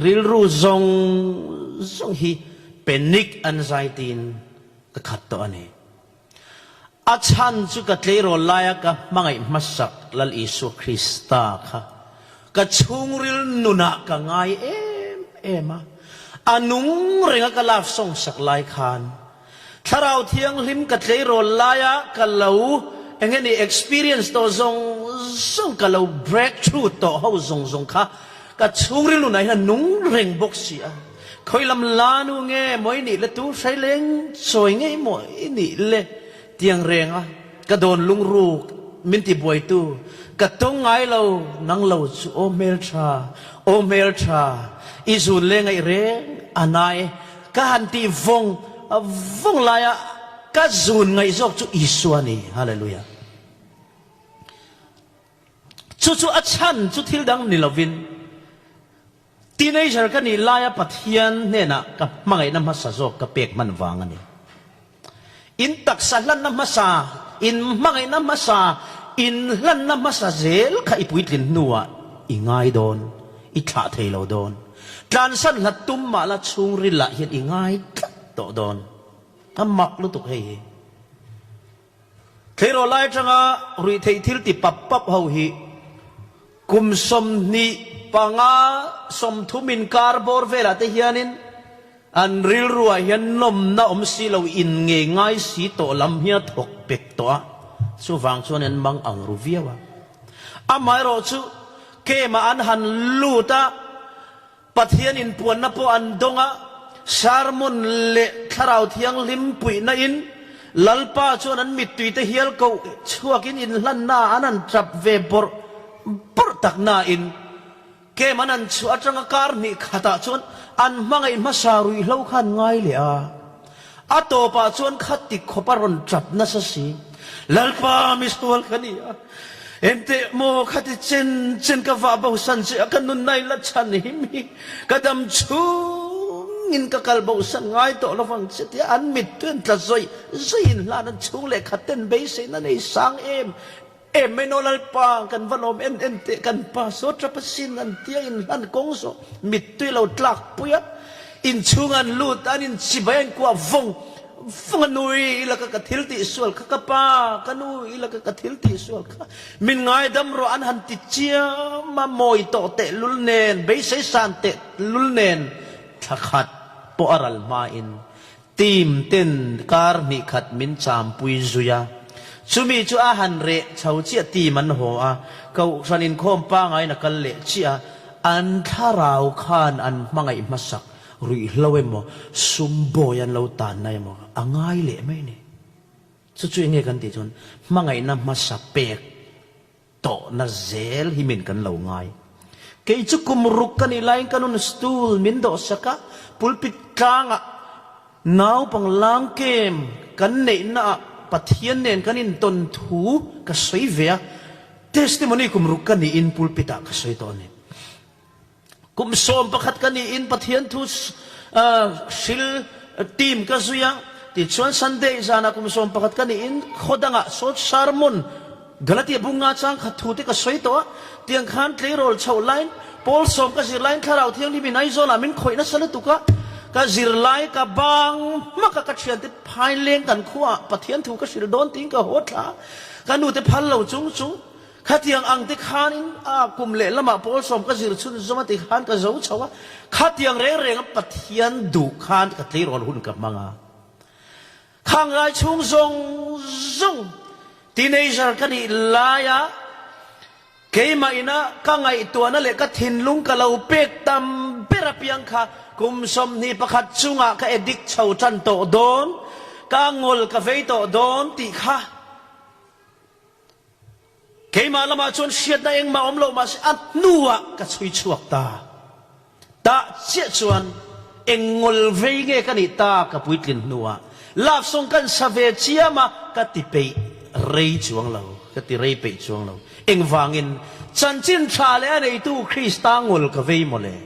Rilru zawng zawng hi panic anxiety in ka khat tawh a ni. A chhan chu ka tleirawl laia ka hmangaih hmasak Lal Isua Krista kha ka chhungril nunah ka ngai em em a, a nung renga ka love song sak lai khan Thlarau Thianghlim ka tleirawl laia ka lo eng nge ni experience tawh zawng zawng ka lo break through tawh ho zawng zawng kha ka chhungril nunah hian a nung reng bawk si a. Khawi lam la nu nge maw i nih le tu hrai leng chawi ngei maw i nih le tiang reng a ka dawn lungruk min ti buaitu ka tawng ngai lo nang lo chu aw hmeltha aw hmeltha i zun le ngaih reng a nai Ka han tih vawng vawng laia ka zun ngaih zawk chu Isua a ni. Hallelujah. Chu chu a chhan chu thil dang ni lovin teenager ka nih laia Pathian hnenah ka hmangaihna hmasa zawk ka pek hman vang a ni. In taksa hlanna hmasa, in hmangaihna hmasa, in hlanna hmasa zel kha i puitlin hnuah i ngai dawn, i thlah thei lo dawn. Tlansan hlat tum mah la chhungril ah hian i ngai tlat tawh dawn. A mak lutuk hei hi. Tleirawl lai atanga ruihtheih thil ti pap pap ho hi kum 25, 30 inkar bawr velah te hianin An rilruah hian nawmna awm si lo in ngei ngai si tawh lam hi a thawk pek tawh a, chuvang chuan an mang ang ru viau a. Amaherawh chu camp-ah an han lut a, Pathian inpuanna pawh an dawng a, sermon leh Thlarau Thianghlim puihna in Lalpa chuan an mittui te hial koh chhuakin inhlanna an han tap ve bawrh bawrh takna in, Kem an an chhuah atanga kar hnih khatah chuan an hmangaih hmasa ruihhlo kha an ngai leh a. A tawpah chuan kha ti khawp a rawn tap nasa si. Lalpa misual ka ni a, enteh maw khati chen chen ka vah bosan che a, ka nunna in la chhan him hi ka dam chhungin ka kal bosan ngai tawh lovang che tia an mittui an tla zawih zawih in hlan an chhung leh khat ten beiseina nei sang em Emmanuel Lalpa kan va lawm en en teh kan pa saw tap asin an tia in hlan kawng zawh mittui lo tlak pui a inchhung an lut an in chibai an kuah vawng vawng a nui i laka ka thil tih sual kha ka pa ka nu i laka ka thil tih sual kha min ngaidam rawh an han ti chiam a mawi tawh teh lul nen beisei san teh lul nen thla khat pawh a ral hma in Team ten kar hnih khat min champui zui a, chumi chu a han reh chho chiah team an haw a, kohhran inkhawm pangaiin a kal leh chiah a, an thlarau khan an hmangaih hmasak ruihhlo emaw sum bawi an lo tanna emaw a ngai leh mai a ni. Chu chu enge kan tih chuan hmangaihna hmasa pek Tawhna zel hi min kan lo ngai. Kei chu kum ruk ka nih laiin ka nun stool min dawhsak a, pulpit tlangah naupang lang kem kan neihnaah Pathian nen kan intawn thu ka sawi ve a, testimony kum ruk ka niin pulpit ah ka sawi tawh a ni. Kum 11 ka niin Pathian thu hril team ka zui a, tichuan Sunday zanah kum 11 ka niin khaw dangah saw sermon Galatia bunga chang khat thu te ka sawi tawh a, tiang khan tleirawl chhoh laiin. Pawl sawm ka zirlaiin Thlarau Thianghlim in Aizawlah min khawih nasa lutuk a, ka zirlai ka bang hmak a, ka thiante phaileng kan khuaah Pathian thu ka hrilh dawn tiin ka haw thla a, ka nute phal lo chung chung khatiang ang te khanin a kum leh lamah pawl sawm ka zir chhun zawm a ti khan ka zo chho a, khatiang reng reng a Pathian duh khan ka tleirawl hun ka hmang a. Khang lai chhung zawng zawng teenager ka nih laia keimah ina ka ngaihtuahna leh ka thinlung ka lo pek tam ber apiang kha kum 21 chungah ka addict chho tan tawh dawn, ka ngawl ka vei tawh dawn tih kha Keimah lamah chuan hriatna engmah awm lo mahse a hnuah ka chhui chhuak ta. Tah chiah chuan eng ngawl vei nge ka nih ta ka puitlin hnuah love song kan sa ve chiam a ka ti peih rei chuang lo, ka ti rei peih chuang lo. Engvangin chanchin tha leh a neitu Krista ngawl ka vei mawle.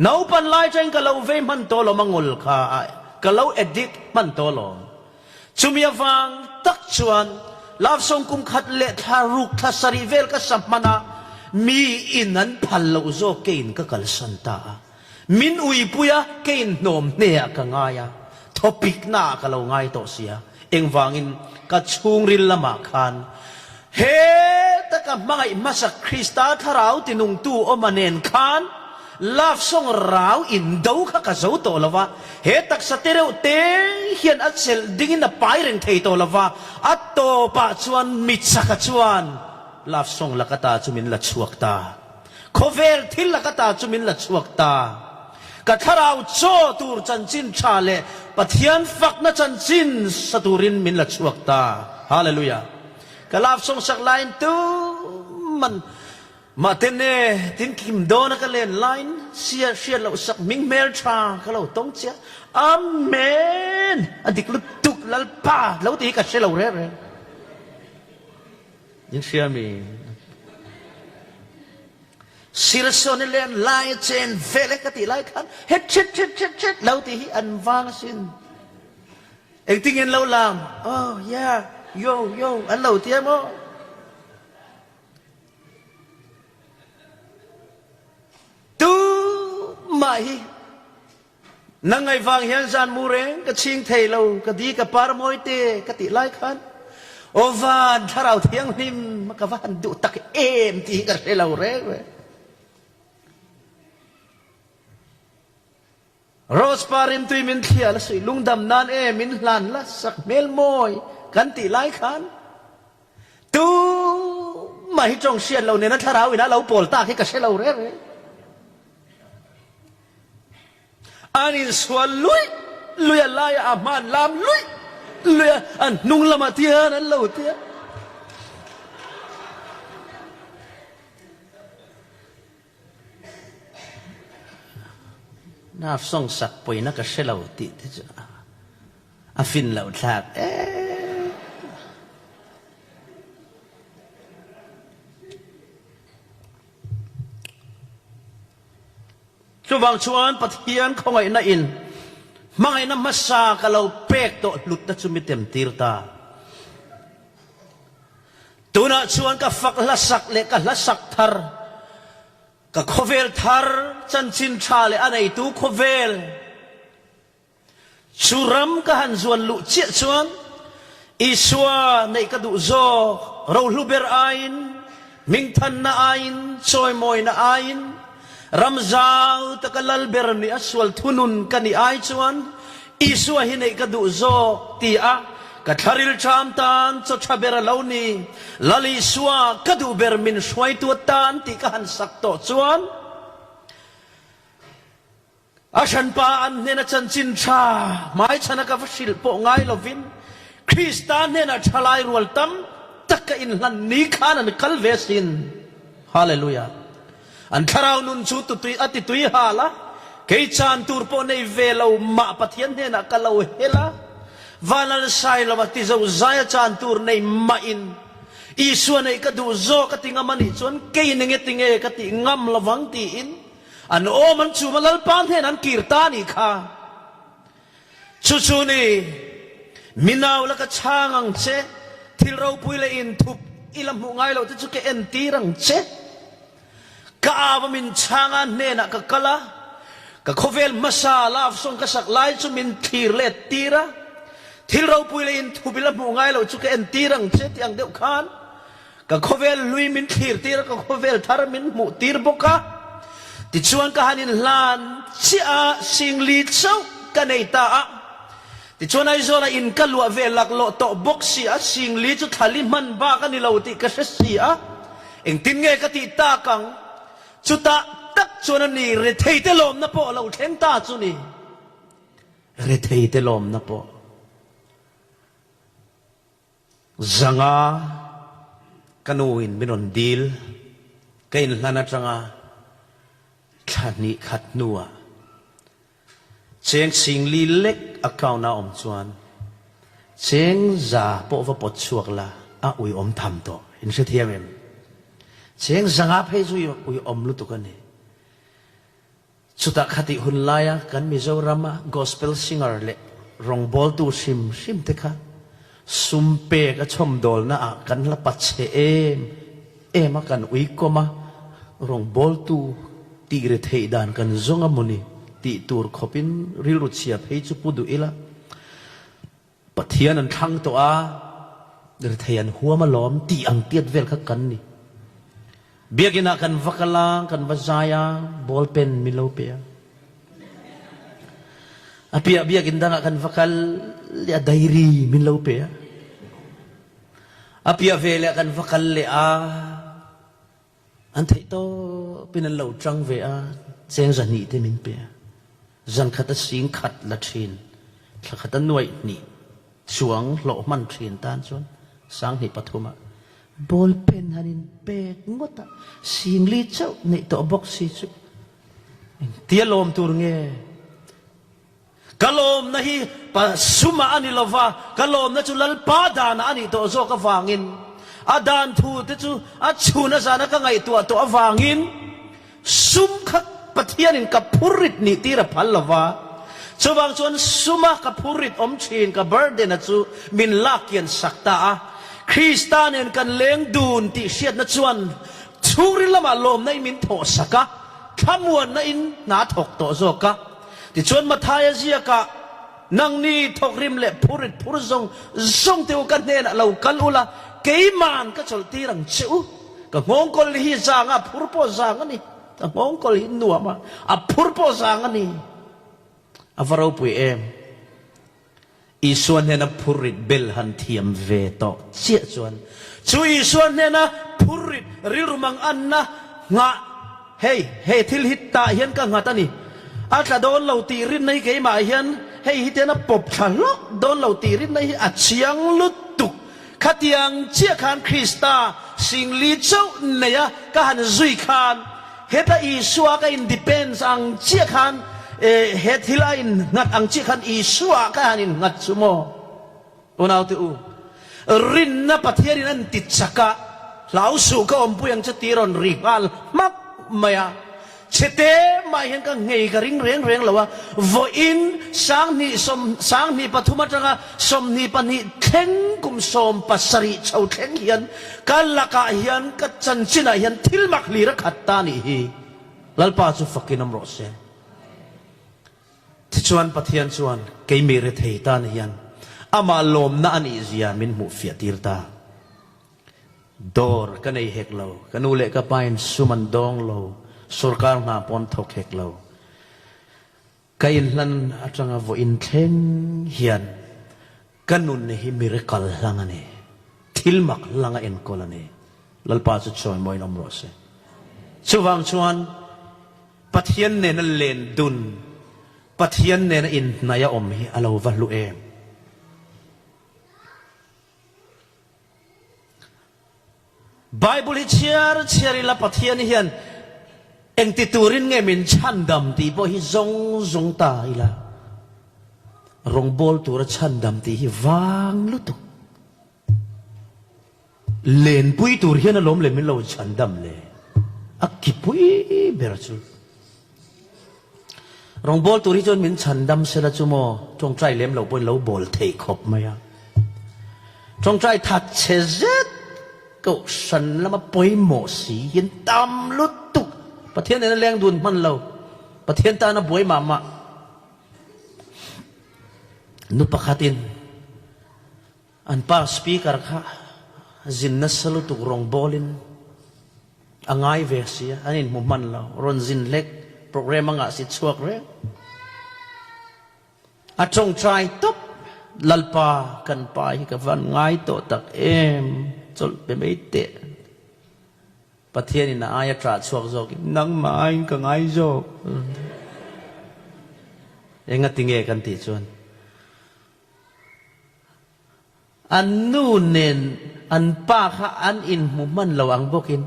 Naupan lai tangin ka lo vei hman tawh lawm a ngawl kha a ka lo addict hman tawh lawm. Chumi avang tak chuan love song kum khat leh thla ruk thla sarih vel ka sa hman a, mi in an phal loh zawk keiin ka kalsan ta a. Min uipui a, keiin hnawm hneah ka ngai a, thawpikna ah ka lo ngai tawh sia. Engvangin ka chhungril lamah khan he taka hmangaih hmasak Krista thlarau tinungtu awma nen khan love song rau indo kha ka zo tawh lo va, he taksa te reuh te hian a chelh dingin a pai reng thei tawh lo va, a tawpah chuan michaka chuan love song laka ta chu min la chhuak ta. Khawvel thil laka ta chu min la chhuak ta. Ka thlarau chaw tur chanchin tha leh Pathian fakna chanchin sa turin min la chhuak ta. Hallelujah. Ka love song sak laiin tuman Mahten e, tin kim dawn a ka len laiin sia hriat loh sak hming hmel tha ka lo tawng chiah. Amen! A dik lutuk Lalpa lo ti hi ka hre lo reng reng. In hria mi? Sirsawn i len lai a chen vel e ka tih lai khan het thet thet thet thet lo ti hi an vang asin. Engtin nge an lo lam? Oh yeah, yo yo an lo ti em aw. Tumah hi nang ngaih vang hian zan mu reng ka ching thei lo, ka di ka par mawi te ka tih lai khan aw van thlarau thianghlim ka va han duh tak em tih hi ka hre lo reng reng. Rose par in tui min thliah la suih lungdam nan e min hlan la sak hmel mawi kan tih lai khan tu mah hi tawng hriat lo nena thlarau in a lo pawl tak hi ka hre lo reng reng. An insual luih luih a laiah a hman lam luih luih a, an hnung lamah tian an lo tia. Love song sak pawina ka hre lo tih te chu a fin loh thlak em. Chuvang chuan Pathian khawngaihna in hmangaihna hmasa ka lo pek tawh hlutna chu mi tem tir ta. Tunah chuan ka fak hla sak leh ka hla sak thar, ka khawvel thar chanchin tha leh a neitu khawvel chu ram ka han zuan luh chiah chuan Isua neih ka duh zawk, rohlu ber aiin, hmingthanna aiin, chawimawina aiin, ram zau taka lal ber nih a sual thunun ka nih ai chuan Isua hi neih ka duh zawk ti a ka thlaril ṭham tan chaw ṭha ber a lo ni. Lal Isua ka duh ber min hruaitu atan tih ka han sak tawh chuan a hranpa an hnena chanchin ṭha hmaichhana ka va hrilh pawh ngai lovin Krista hnenah ṭhalai rual tam tak ka inhlan ni khan an kal ve asin. Hallelujah! An thlarau nun chu tutui a titui hal a, kei chan tur pawh nei ve lo mah Pathian hnenah ka lo hel a, Vanlal Sailova ti zo zaia chan tur nei mah in Isua neih ka duh zawk a ti ngam a nih chuan kei eng nge tinge ka tih ngam lovang tiin an awm an chum a Lalpa hnenah an kir ta a nih kha. Chu chu ni, mi nau la ka chhang ang che, thil ropui leh inthup i la hmuh ngai loh te chu ka entir ang che. Ka Thlarau a min chhang a hnenah ka kal a, ka khawvel hmasa love song ka sak lai chu min thlir let tir a, thil ropui leh inthubil a hmuh ngai loh chu ka entir ang che tih ang deuh khan ka khawvel hlui min thlir tir a, ka khawvel thar min hmuh tir bawk a. Tichuan ka han inhlan chiah a, singli chauh ka nei ta a. Tichuan Aizawla in ka luah ve laklawh tawh bawk si a, singli chu thlali hman bak a ni lo tih ka hre si a, engtin nge ka tih tak ang? Chutah tak chuan a ni, retheite lawmna pawh a lo thleng ta chu ni. Retheite lawmna pawh. Zanga ka nu in min rawn dil, ka inhlan atanga thla hnih khat hnuah Cheng singli lek account a awm chuan cheng za pawh va pawt chhuak la a uiawm tham tawh. In hrethiam em? Cheng zanga phei chu uiawm lutuk a ni. Chutah khatih hun laia kan Mizorama gospel singer leh rawngbawltu hrim hrim te kha sum pek a chhawmdawlna ah kan la pachhe em em a kan uikawm a, rawngbawltu tih ri theih dan kan zawng a mawni tih tur khawpin rilru chhia phei chu pu duh ila, Pathian an thlang tawh a, ri thei an huam alawm tih ang tiat vel kha kan ni. Biakinn ah kan va kal a, kan va zai a, ball pen min lo pe a. A piah biakinn dangah kan va kal leh a, diary min lo pe a. A piah ve leh kan va kal leh a, an theih tawpin an lo ṭang ve a, cheng zahnih te min pe a. Zankhat a sing khat la ṭhin, thla khat a nuaih hnih chuang hlawh hman ṭhin tan chuan sanghnih pathumah ball pen han in pek ngawt a, singli chauh neih tawh bawk si chu engtia lawm tur nge? Ka lawmna hi sumah a ni lo va, ka lawmna chu Lalpa danah a nih tawh zawk avangin, a dan thu te chu a chhun a zana ka ngaihtuah tawh avangin sum kha Pathianin ka phurrit nih tir a phal lo va. Chuvang chuan suma ka phurrit awm thin ka burden-a chu min lak kian sak ta a. Krista nen kan leng dun tih hriatna chuan chhungril lamah lawmna in min thawh sak a, thlamuanna in hna thawk tawh zawk a. Tichuan Mathaia ziakah, Nangni thawkrim leh phurit phur zawng zawng te u ka hnenah lo kal ula, keima'n ka chawlhtir ang che u. Ka nghawngkawl hi zang a, a phur pawh zang a ni. Ka nghawngkawl hi nuam a, a phur pawh zang a ni. A va ropui em! Isua hnena phurrit bel han thiam ve tawh chiah chuan chu Isua hnena phurrit rilru mang anna nghah, Hei, he thil hi tah hian ka nghat a ni. A tla dawn lo tih rinna hi keimah hian hei hi tian a pawp thla hlawk dawn lo tih rinna hi a chiang lutuk. Khatiang chiah khan Krista singli chauh neia ka han zui khan Heta Isua ka in depends ang chiah khan he thil a in nghat ang chiah khan Isua ka han in nghat chu maw? Unaute u, rinna Pathian in an ti chak a, hlau suh ka awmpui ang che tih rawn ri nghal hmak mai a. Chhete mah hian ka nghei ka ring reng reng lo a, vawiin sanghnih sawm 23 atanga 22 thleng kum 17 chho thleng hian ka lakah hian ka chanchinah hian thil mak hlir a khat ta nih hi. Lalpa chu fakin awm rawh se. Tichuan Pathian chuan keimi rethei tan hian amah lawmna a nih zia min hmuh fiah tir ta. Dawr ka nei hek lo, ka nu leh ka pa in sum an dawng lo, sorkar hna pawh an thawk hek lo. Ka inhlan atanga vawiin thleng hian ka nun hi miracle hlang a ni, thil mak hlang a enkawl a ni. Lalpa chu chawimawiin awm rawh se. Chuvang chuan Pathian nena len dun, Pathian nena inhnaih a awm hi a lo va hlu em. Bible hi chhiar chhiar ila Pathian hian engti turin nge min chhandam tih pawh hi zawng zawng ta ila rawngbawl tura chhandam tih hi vang lutuk. Lenpui tur hian alawm le min lo chhandam le a kipui ber chu. Rawngbawl tur hi chuan min chhandam sela chu maw tawngtai lem lo pawhin lo bawl thei khawp mai a. Tawngtai that chhe zet kohhran lama pawimawh si hian tam lutuk. Pathian nena leng dun hman lo. Pathian tana buai mah mah. Nu pakhatin an pa speaker kha zin nasa lutuk rawngbawlin a ngai ve sia, an inhmu hman lo. Rawn zin hlek program a ngah si chhuak reng. A tawngtai tawp, Lalpa kan pa hi ka van ngai tawh tak em, chawlh pe mai teh. Pathianin a aia ṭah chhuak zawkin, Nangmah aiin ka ngai zawk. Engati nge kan tih chuan an nu nen an pa kha an inhmu hman lo ang bawkin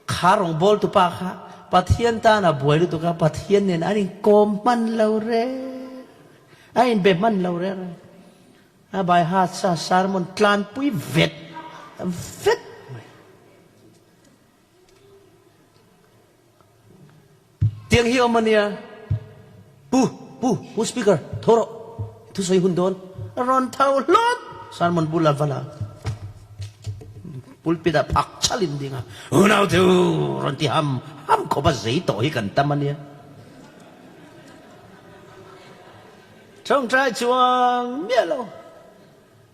kha rawngbawltu pa kha Pathian tan a buai lutuk a, Pathian nen an inkawm hman lo reng, an inbe hman lo reng reng. A by heart sa sermon tlanpui vet vet mai. Tiang hi awm a nia. Pu, pu, pu speaker, tho rawh. Thusawi hun dawn. A rawn tho hlawt. Sermon bula va la. Pulpit ah phak chalin ding a. Unau te u, rawn ti ham ham khawp a zei tawh hi kan tam a nia. Tawngtai chuang miah lo.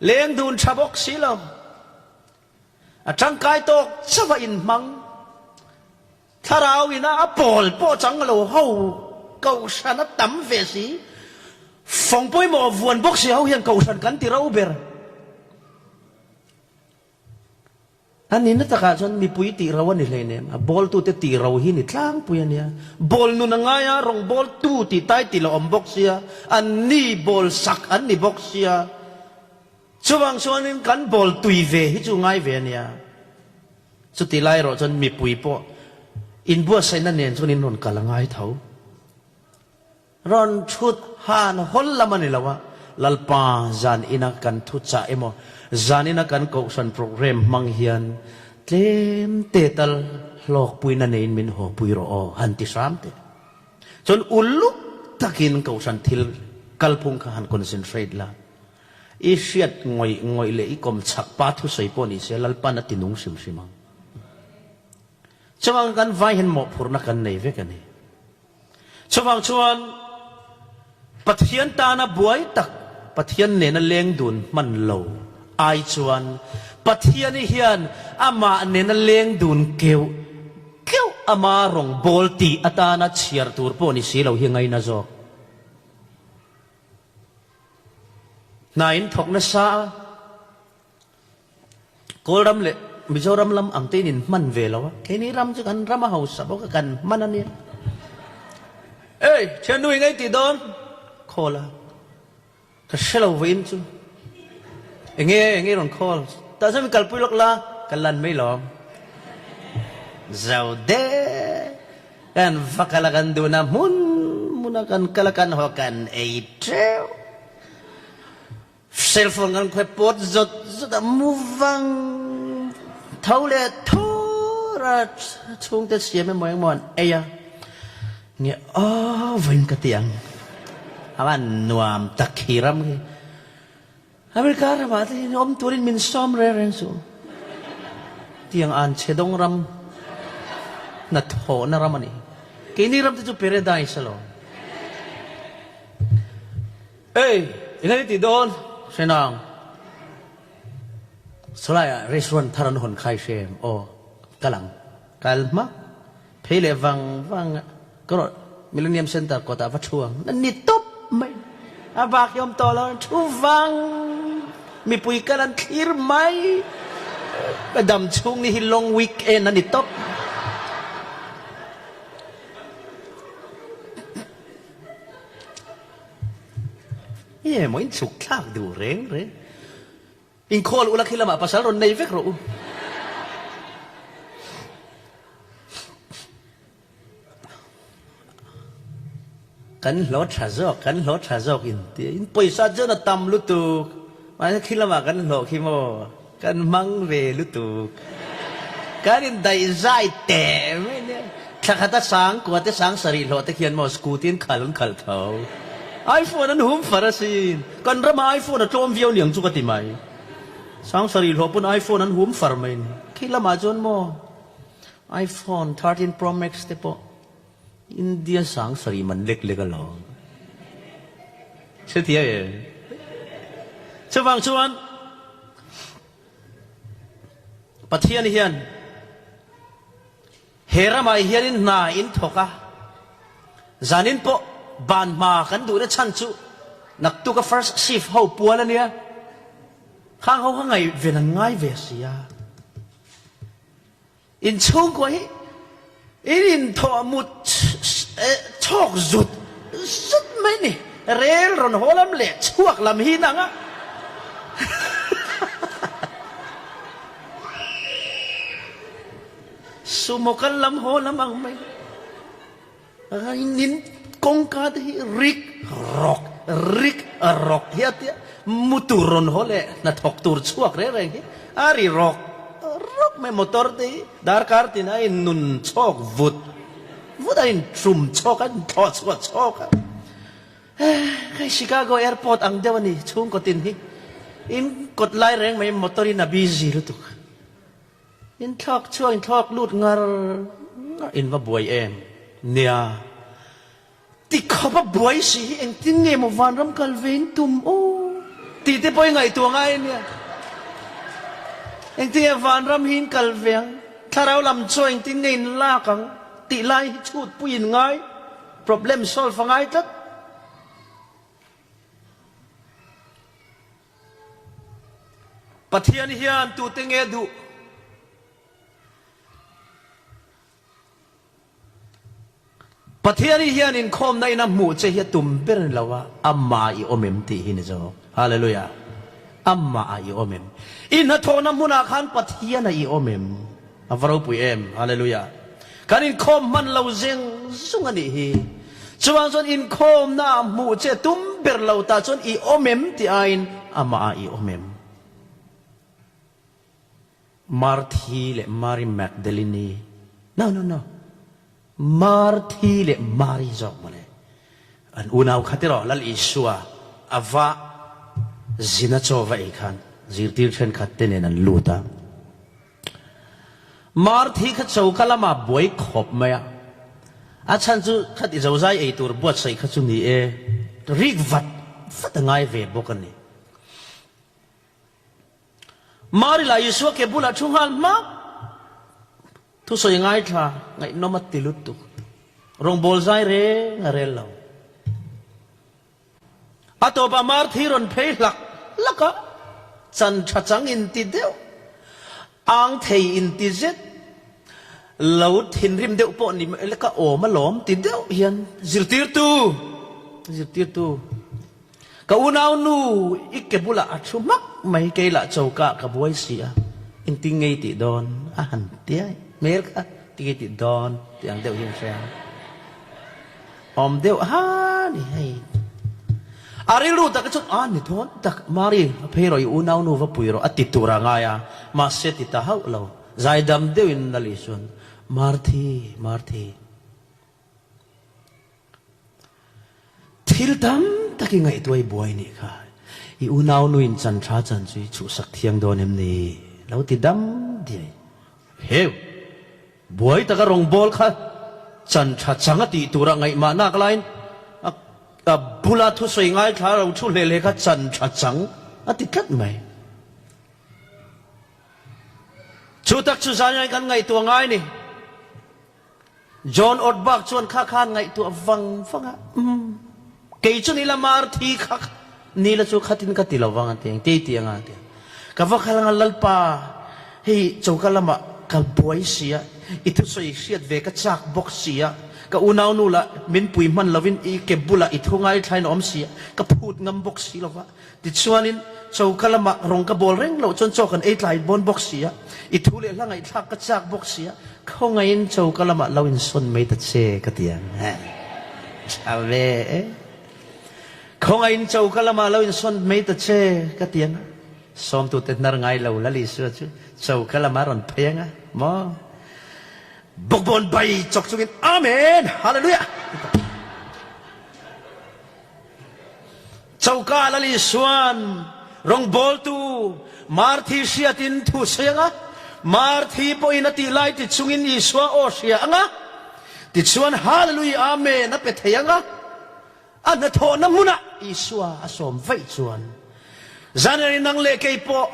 Leng dun tha bawk si lo. A tangkai tawk chauh a inhmang. Thlarau ina a pawl pawh chang lo ho kohhran a tam ve si. Fawng pawimawh vuan bawk si ho hian kohhran kan ti ro ber. A nihna takah chuan mipui tih ro a ni hleinem. A bawltute tih ro hi ni tlangpui a nia. Bawl nun a ngai a, rawngbawltu tih tai ti lo awm bawk sia, an ni bawl sak an ni bawk sia. Chuvang chuanin kan bawl tui ve hi chu ngai ve a nia. Chuti lai erawh chuan mipui pawh inbuatsaihna nen chuan in rawn kal a ngai tho. Rawn thut han hawl lam a ni lo a, Lalpa zan ina kan thu chah emaw, zan ina kan kohhran programme hmang hian tlem te tal hlawkpuina neiin min hawpui rawh aw han ti hram teh. Chuan uluk takin kohhran thil kalphung kha han concentrate la. I hriat ngawih ngawih leh i kawm chak pa thusawi pawh ni se Lalpan a ti nung hrim hrim ang. Chuvang kan vai hian mawhphurhna kan nei vek a ni. Chuvang chuan Pathian tana buai tak, Pathian nena leng dun hman lo ai chuan Pathiani hian amah nena leng dun keuh keuh ama rawngbawl tih atana chhiar tur pawh ni si lo hi ngaina zawk. Hna in thawk nasa a, Kawlram leh Mizoram lam ang te in in hman ve lo a, keini ram chu kan ram a hausa bawk a, kan hman a nia. Ei, thiannu i ngaih tih dawn? Call a, ka hre lo vawiin chu. Enge, enge i rawn call? Tah chuan min kalpui lawk la, ka lan mai lawm. Zo deh. Kan va kal a kan duhna hmun hmun a kan kal a kan haw kan ei teuh. Cell phone kan khuai pawt zawt zawt a mu vang tho leh thur a chhungte siam emaw engmaw an ei a nge aw vawiin ka ti ang a van nuam tak khi ram khi. America ramah te hian awm turin min sawm reng reng suh. Tiang an chhe dawng ram hnathawhna ram a ni. Keini ram te chu paradise alawm. Ei, eng a ni tih dawn? Hre nang. Sawlaiah restaurant thar an hawn khai hre em? Aw, kal ang. Kal hma. Phei leh vang vang ka rawh Millennium Centre kawtah va thu ang. Ni tawp mai. A bak hi awm tawh lo. Thu vang. Mipui kal an thlir mai. Ka dam chhung ni hi long weekend a ni tawp. Nge maw in chhuk thlak duh reng reng. Inkhawl ula khi lamah pasal rawn nei vek rawh u. Kan hlawh tha zawk, kan hlawh tha zawk in ti a, in pawisa chuan a tam lutuk, mahse khi lamah kan hlawh khi maw, kan hmang ve lutuk. Kan indaih zai teh mai nia. Thla khata sang kua te sang sarih hlawh te khian maw scooty an khal an khal tho. iPhone an hum far asin. Kan ramah iPhone a tlawm viau niang chu ka ti mai. Sang sarih hlawh pawn iPhone an hum far mai ni. Khi lamah chuan maw iPhone 13 Pro Max te pawh. India 7000 man lek lek alawm. Hretia e. Chuvang chuan Pathian hian he ramah hianin hna in thawk a, zanin pawh ban hma kan duhna chhan chu naktuka first shift ho pual a nia. Khang ho kha ngaihven an ngai ve si a. In chhungkua hi in inthawh mut chhawk zut zut mai ni. Rel rawn haw lam leh chhuak lam hi nang a. Sumo kal lam haw lam ang mai. In kawngka te hi rik rawk rik rawk hi a tia mu tur rawn haw leh hnathawk tur chhuak reng reng hi a ri rawk rawk mai motor te hi darkar tin a in nun chhawk vut vut a in tum chhawk a in thlawh chhuah chhawk a hei Chicago airport ang deuh a ni chhungkaw tin hi in kawt lai reng mai motor in a busy lutuk. In thlak chhuak in thlak lut ngar ngar in va buai em? Nia, ti khawp a buai si hi engtin nge maw vanram kal ve in tum aw tih te pawh i ngaihtuah ngai a nia. Engtin nge vanram hi in kal ve ang, thlarau lam chaw engtin nge in lak ang tih lai hi chhut pui in ngai, problem solve a ngai tlat. Pathian hian tute nge duh? Pathian hian inkhawmna ina hmuh che hi a tum ber ni lo a, amah i awm em tih hi ni zawk. Hallelujah. Amah ah i awm em? I hnathawhna hmunah khan Pathian ah i awm em? A va ropui em! Hallelujah! Kan inkhawm hman lo zeng zung a nih hi. Chuvang chuan inkhawmna ah hmuh che tum ber lo tah chuan i awm em tih aiin amah ah i awm em? Marthi leh Mary Magdalene-i, no, no, no, Marthi leh Mary zawk mawle. An unau kha tiraw Lal Isua a va zin a chaw va ei khan zirtir thenkhat te nen an lut a. Marthi kha choka lamah buai khawp mai a, a chhan chu khati zozai ei tur buatsaih kha chu ni e, rik vat vat a ngai ve bawk a ni. Mari lah Isua ke bulah thu nghal hmak, thusawi ngaithla ngaihnawm a ti lutuk, rawngbâwl zai reng a rel lo. A tawpah Marthi rawn phei hlak hlak a, chan tha chang inti deuh, ang thei inti zet, lo thinrim deuh pawh ni mai leka awm alawm ti deuh hian zirtirtu, zirtirtu, ka unau nu i ke bulah a thu hmak mai, kei lah choka ka buai si a, engtin ngei tih dawn a han tia hmel kha ti tih dawn tih ang deuh hian hria. Awm deuh ha ni hei. A rilru tak chuan a ni thawn tak Mari a phei rawh i unau nu va pui rawh a ti tur a ngai a, mahse ti ta hauh lo. Zaidam deuhin Lali chuan Marthi, Marthi. Thil tam tak i ngaihtuah i buai nih kha. I unau nu in chan tha chan chu i chhuhsak thiang dawn em ni? Lo ti dam diai. Heu! Buai taka rawngbâwl kha chan ṭha chang a tih tura ngaihmah nak laiin a bula thusawi ngaithla lo thu hle hle kha chan ṭha chang a ti tlat mai. Chu tak chu zan kan ngaihtuah ngai ni. John Ortberg chuan kha khan ngaihtuah vang vang a, Umm, kei chu nila mar thi kha nila chu khatin ka ti lo vang a ti ang, ti ti anga a ti a. Ka va kal anga Lalpa, hei choka lamah ka buai si a, i thusawi hriat ve ka chak bawk si a, ka unaunu lah min pui hman lovin i ke bulah i thu ngaithlain a awm si a, ka phut ngam bawk si lo va. Tichuanin choka lamah rawng ka bawl reng loh chuan chaw kan ei tlai bawn bawk si a, i thu leh hla ngaihthlak ka chak bawk si a, khawngaihin choka lamah lo insawn mai ta che ka ti ang. Tha ve e. Khawngaihin choka lamah lo insawn mai ta che ka ti ang a. Sawmtute hnar ngai lo Lal Isua chu choka lamah a rawn phei ang a maw? Bawkbawn bai chawk chungin Amen! Hallelujah! Choka Lal Isua'n rawngbawltu Marthi hriatin thu sawi anga, Marthi pawhin a tih lai ti chungin Isua aw hria anga. Tichuan Hallelujah Amen a pe thei ang a, a hnathawhna hmunah Isua a sawm vaih chuan January nang leh kei pawh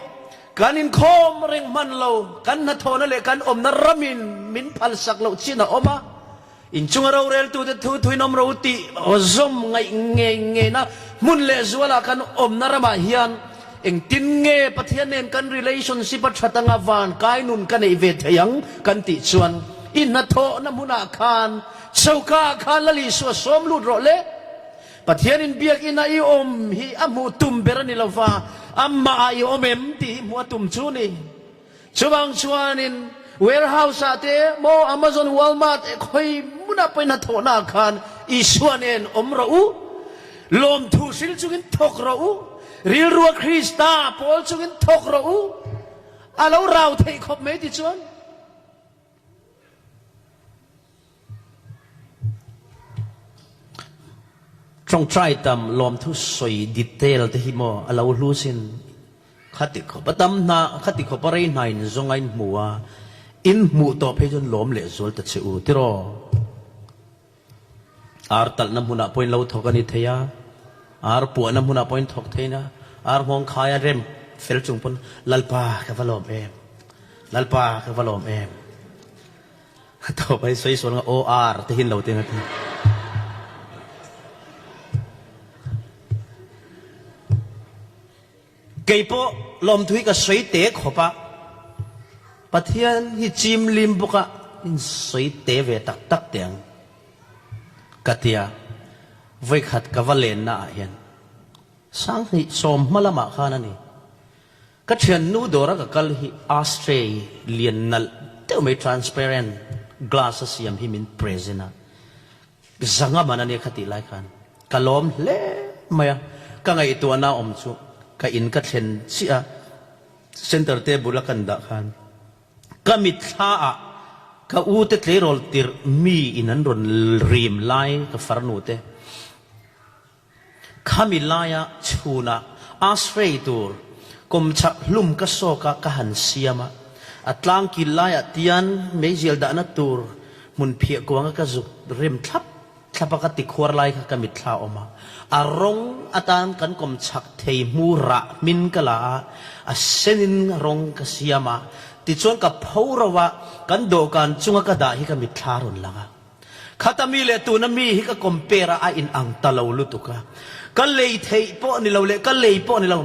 kan inkhawm reng hman lo, kan hnathawhna leh kan awmna ramin min phalsak loh chin a awm a, Inchunga roreltute thu thuin awm ro tih zawm ngaih ngei ngeina hmun leh zualah kan awmna ramah hian engtin nge Pathian nen kan relationship a that anga van kai nun ka neih ve thei ang kan tih chuan i hnathawhna hmunah khan choka ah khan Lal Isua sawm lut rawh le. Pathianin biakina i awm hi a hmuh tum ber a ni lova, amah ah i awm em tih hi hmuh a tum chu ni. Chuvang chuanin warehouse ah te maw Amazon, Walmart eh khawi hmunah pawhin hnathawhna ah khan Isua nen awm rawh u, lawmthu hril chungin thawk rawh u, rilrua Krista pawl chungin thawk rawh u, a lo rau theih khawp mai tichuan. Tawngtai tam lawmthu sawi detail te hi maw a lo hlu sin. Khati khawp a tam hna, khati khawp a rei hna in zawng a in hmu a, in hmuh tawh phei chuan lawm leh zual ta che u tiraw. Ar talhna hmunah pawhin lo thawk a ni thei a, ar puahna hmunah pawhin thawk thei na, ar nghawng khai a rem fel chung pawn Lalpa ka va lawm em, Lalpa ka va lawm em. A tawp ai sawi sual nga aw ar te hin lo te nga ti. Kei pawh lawmthu hi ka sawi te khawp a, Pathian hi chim lim bawk a in sawi te ve tak tak teh ang ka tia vawikhat ka va lenna ah hian Sanghnih sawm hma lamah khan a ni. Ka thiannu dawra ka kal hi ashtray lian nalh deuh mai transparent glass a siam hi min present a, zanga man a nia kha tih lai khan ka lawm hle mai a, ka ngaihtuahna awm chu ka in ka thlen chiah a, center table a kan dah khan ka mitthla ah ka u te tleirawl tirh mi in an rawn rim lai ka farnu te. Khami laia chhunah ashtray tur kawmchhak hlum ka sawk a ka han siam a, a tlangkil laiah tian meizial dahna tur hmun phiah kuanga ka zuk rem thlap thlap a ka tikhuar lai kha ka mitthla awm a, a rawng atan kan kawmchhak thei hmu rah hmin ka la a, a senin rawng ka siam a, tichuan ka pho ro a, kan dawhkan chunga ka dah hi ka mitthla rawn lang a. Khata mi leh tuna mi hi ka compare a, a in ang ta lo lutuk a. Ka lei theih pawh ni lo leh ka lei pawh ni lo,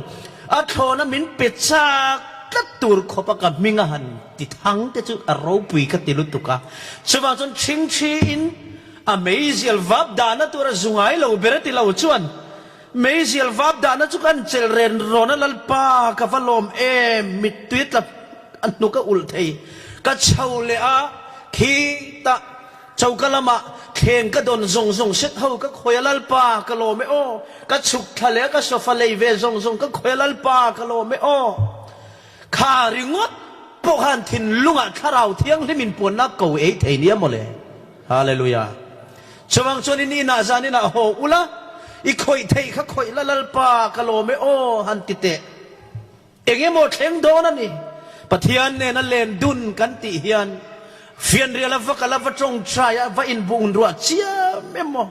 a thlawna min pe chak tlat tur khawp a ka hming a han ti thang te chu a ropui ka ti lutuk a. Chuvang chuan ṭhingṭhi in a meizial vap dahna tur a zu ngai lo ber a ti lo chuan meizial vap dahna chu kan chelh ren rawn a Lalpa ka va lawm em mittui tla A hnuk a ulh thei. Ka chho leh a, khitah choka lamah thleng ka dawn zawng zawng set ho ka khawi a Lalpa ka lawm e aw. Ka chhuk thla leh a ka sofa lei ve zawng zawng ka khawi a Lalpa ka lawm e aw. Kha ringawt pawh khan thinlungah thlarau thianghlim in puanna ko ei thei nia mawle. Hallelujah. Chuvang chuan in inah zan inah haw ula, i khawih theih kha khawih la Lalpa ka lawm e aw han ti teh. Eng emaw thleng dawn a ni. Pathian nena len dun kan tih hian fianrial a va kal a va tawngtai a va inbung ruah chiam emaw,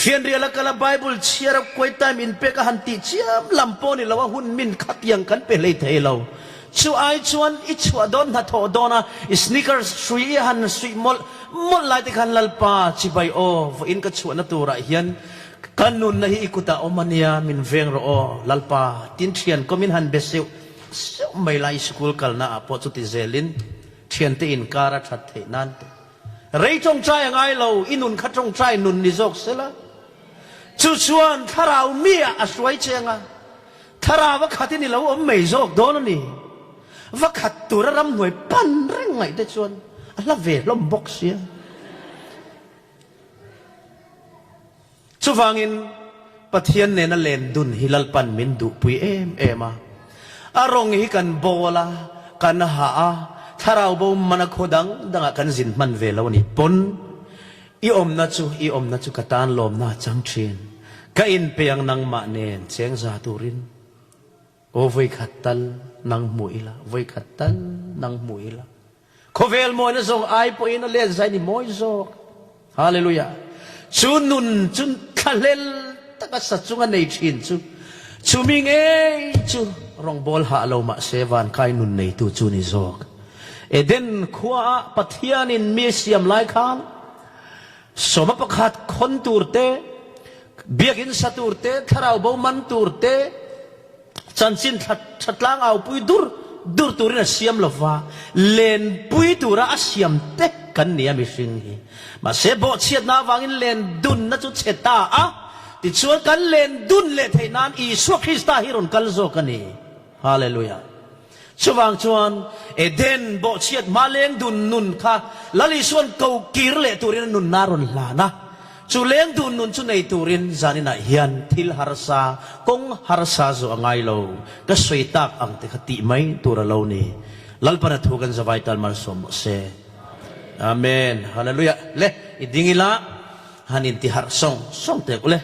fianrial a kal a Bible chhiar a quiet time inpek a han tih chiam lam pawh ni lo a hun min khatiang kan pe hlei thei lo. Chu ai chuan i chhuah dawn hnathawh dawn a i sneakers hrui i han suih mawlh mawlh lai te khan Lalpa chibai aw vawiin ka chhuahna turah hian Ka nunna hi i kutah awm a nia, min veng rawh aw, Lalpa, tin thian kawmin han be seuh seuh mai lai sikul kalna ah pawh chuti zelin thiante inkar a that theih nan te. Rei tawngtai a ngai lo, i nun kha tawngtai nun ni zawk sela. Chu chuan thlarau mi ah a hruai che anga, thlarau a khatin i lo awm mai zawk dawn a ni. Va khat tura ramhnuai pan reng ngaih te chuan a hla ve hlawm bawk sia. Chuvangin, Pathian nena len dun hi Lalpan min duhpui em em a. A rawng hi kan bawl a, kan hah a, thlarau bo mana khaw dang dangah kan zin hman ve lo a nih pawn, I awmna chu i awmna chu ka tan lawmna a chang thin. Ka inpe ang nangmah nen cheng za turin. Aw vawikhat tal nang hmu ila, vawikhat tal nang hmu ila. Khawvel mawina zawng ai pawhin a let zai ni mawi zawk. Hallelujah! Chu nun chu thlahlel taka sa chunga nei thin chu, chumi ngei chu rawngbâwl hah lo mah se vankai nun neitu chu ni zawk. Eden khuaah Pathianin mi siam lai khan sawma pakhat khawn tur te, biakinn sa tur te, thlarau bo man tur te, Chanchin thatlang aupui dur dur turin a siam lo va, lenpui tura a siam te kan ni a mihring hi. Mahse bawhchhiatna avangin len dunna chu chhe ta a, tichuan kan len dun leh theih nan Isua Krista hi rawn kal zawk a ni. Hallelujah. Chuvang chuan Eden bawhchhiat hma leng dun nun kha Lal Isua'n ko kir leh turin a nunna a rawn hlan a. Chu leng dun nun chu nei turin zaninah hian thil harsa, kawng harsa zawh a ngai lo. Ka sawi tak ang te kha tih mai tur a lo ni. Lalpana thu kan zavai tal malsawm rawh se. Amen. Hallelujah. Le, i ding ila, han inti harh sawng sawng teh u le.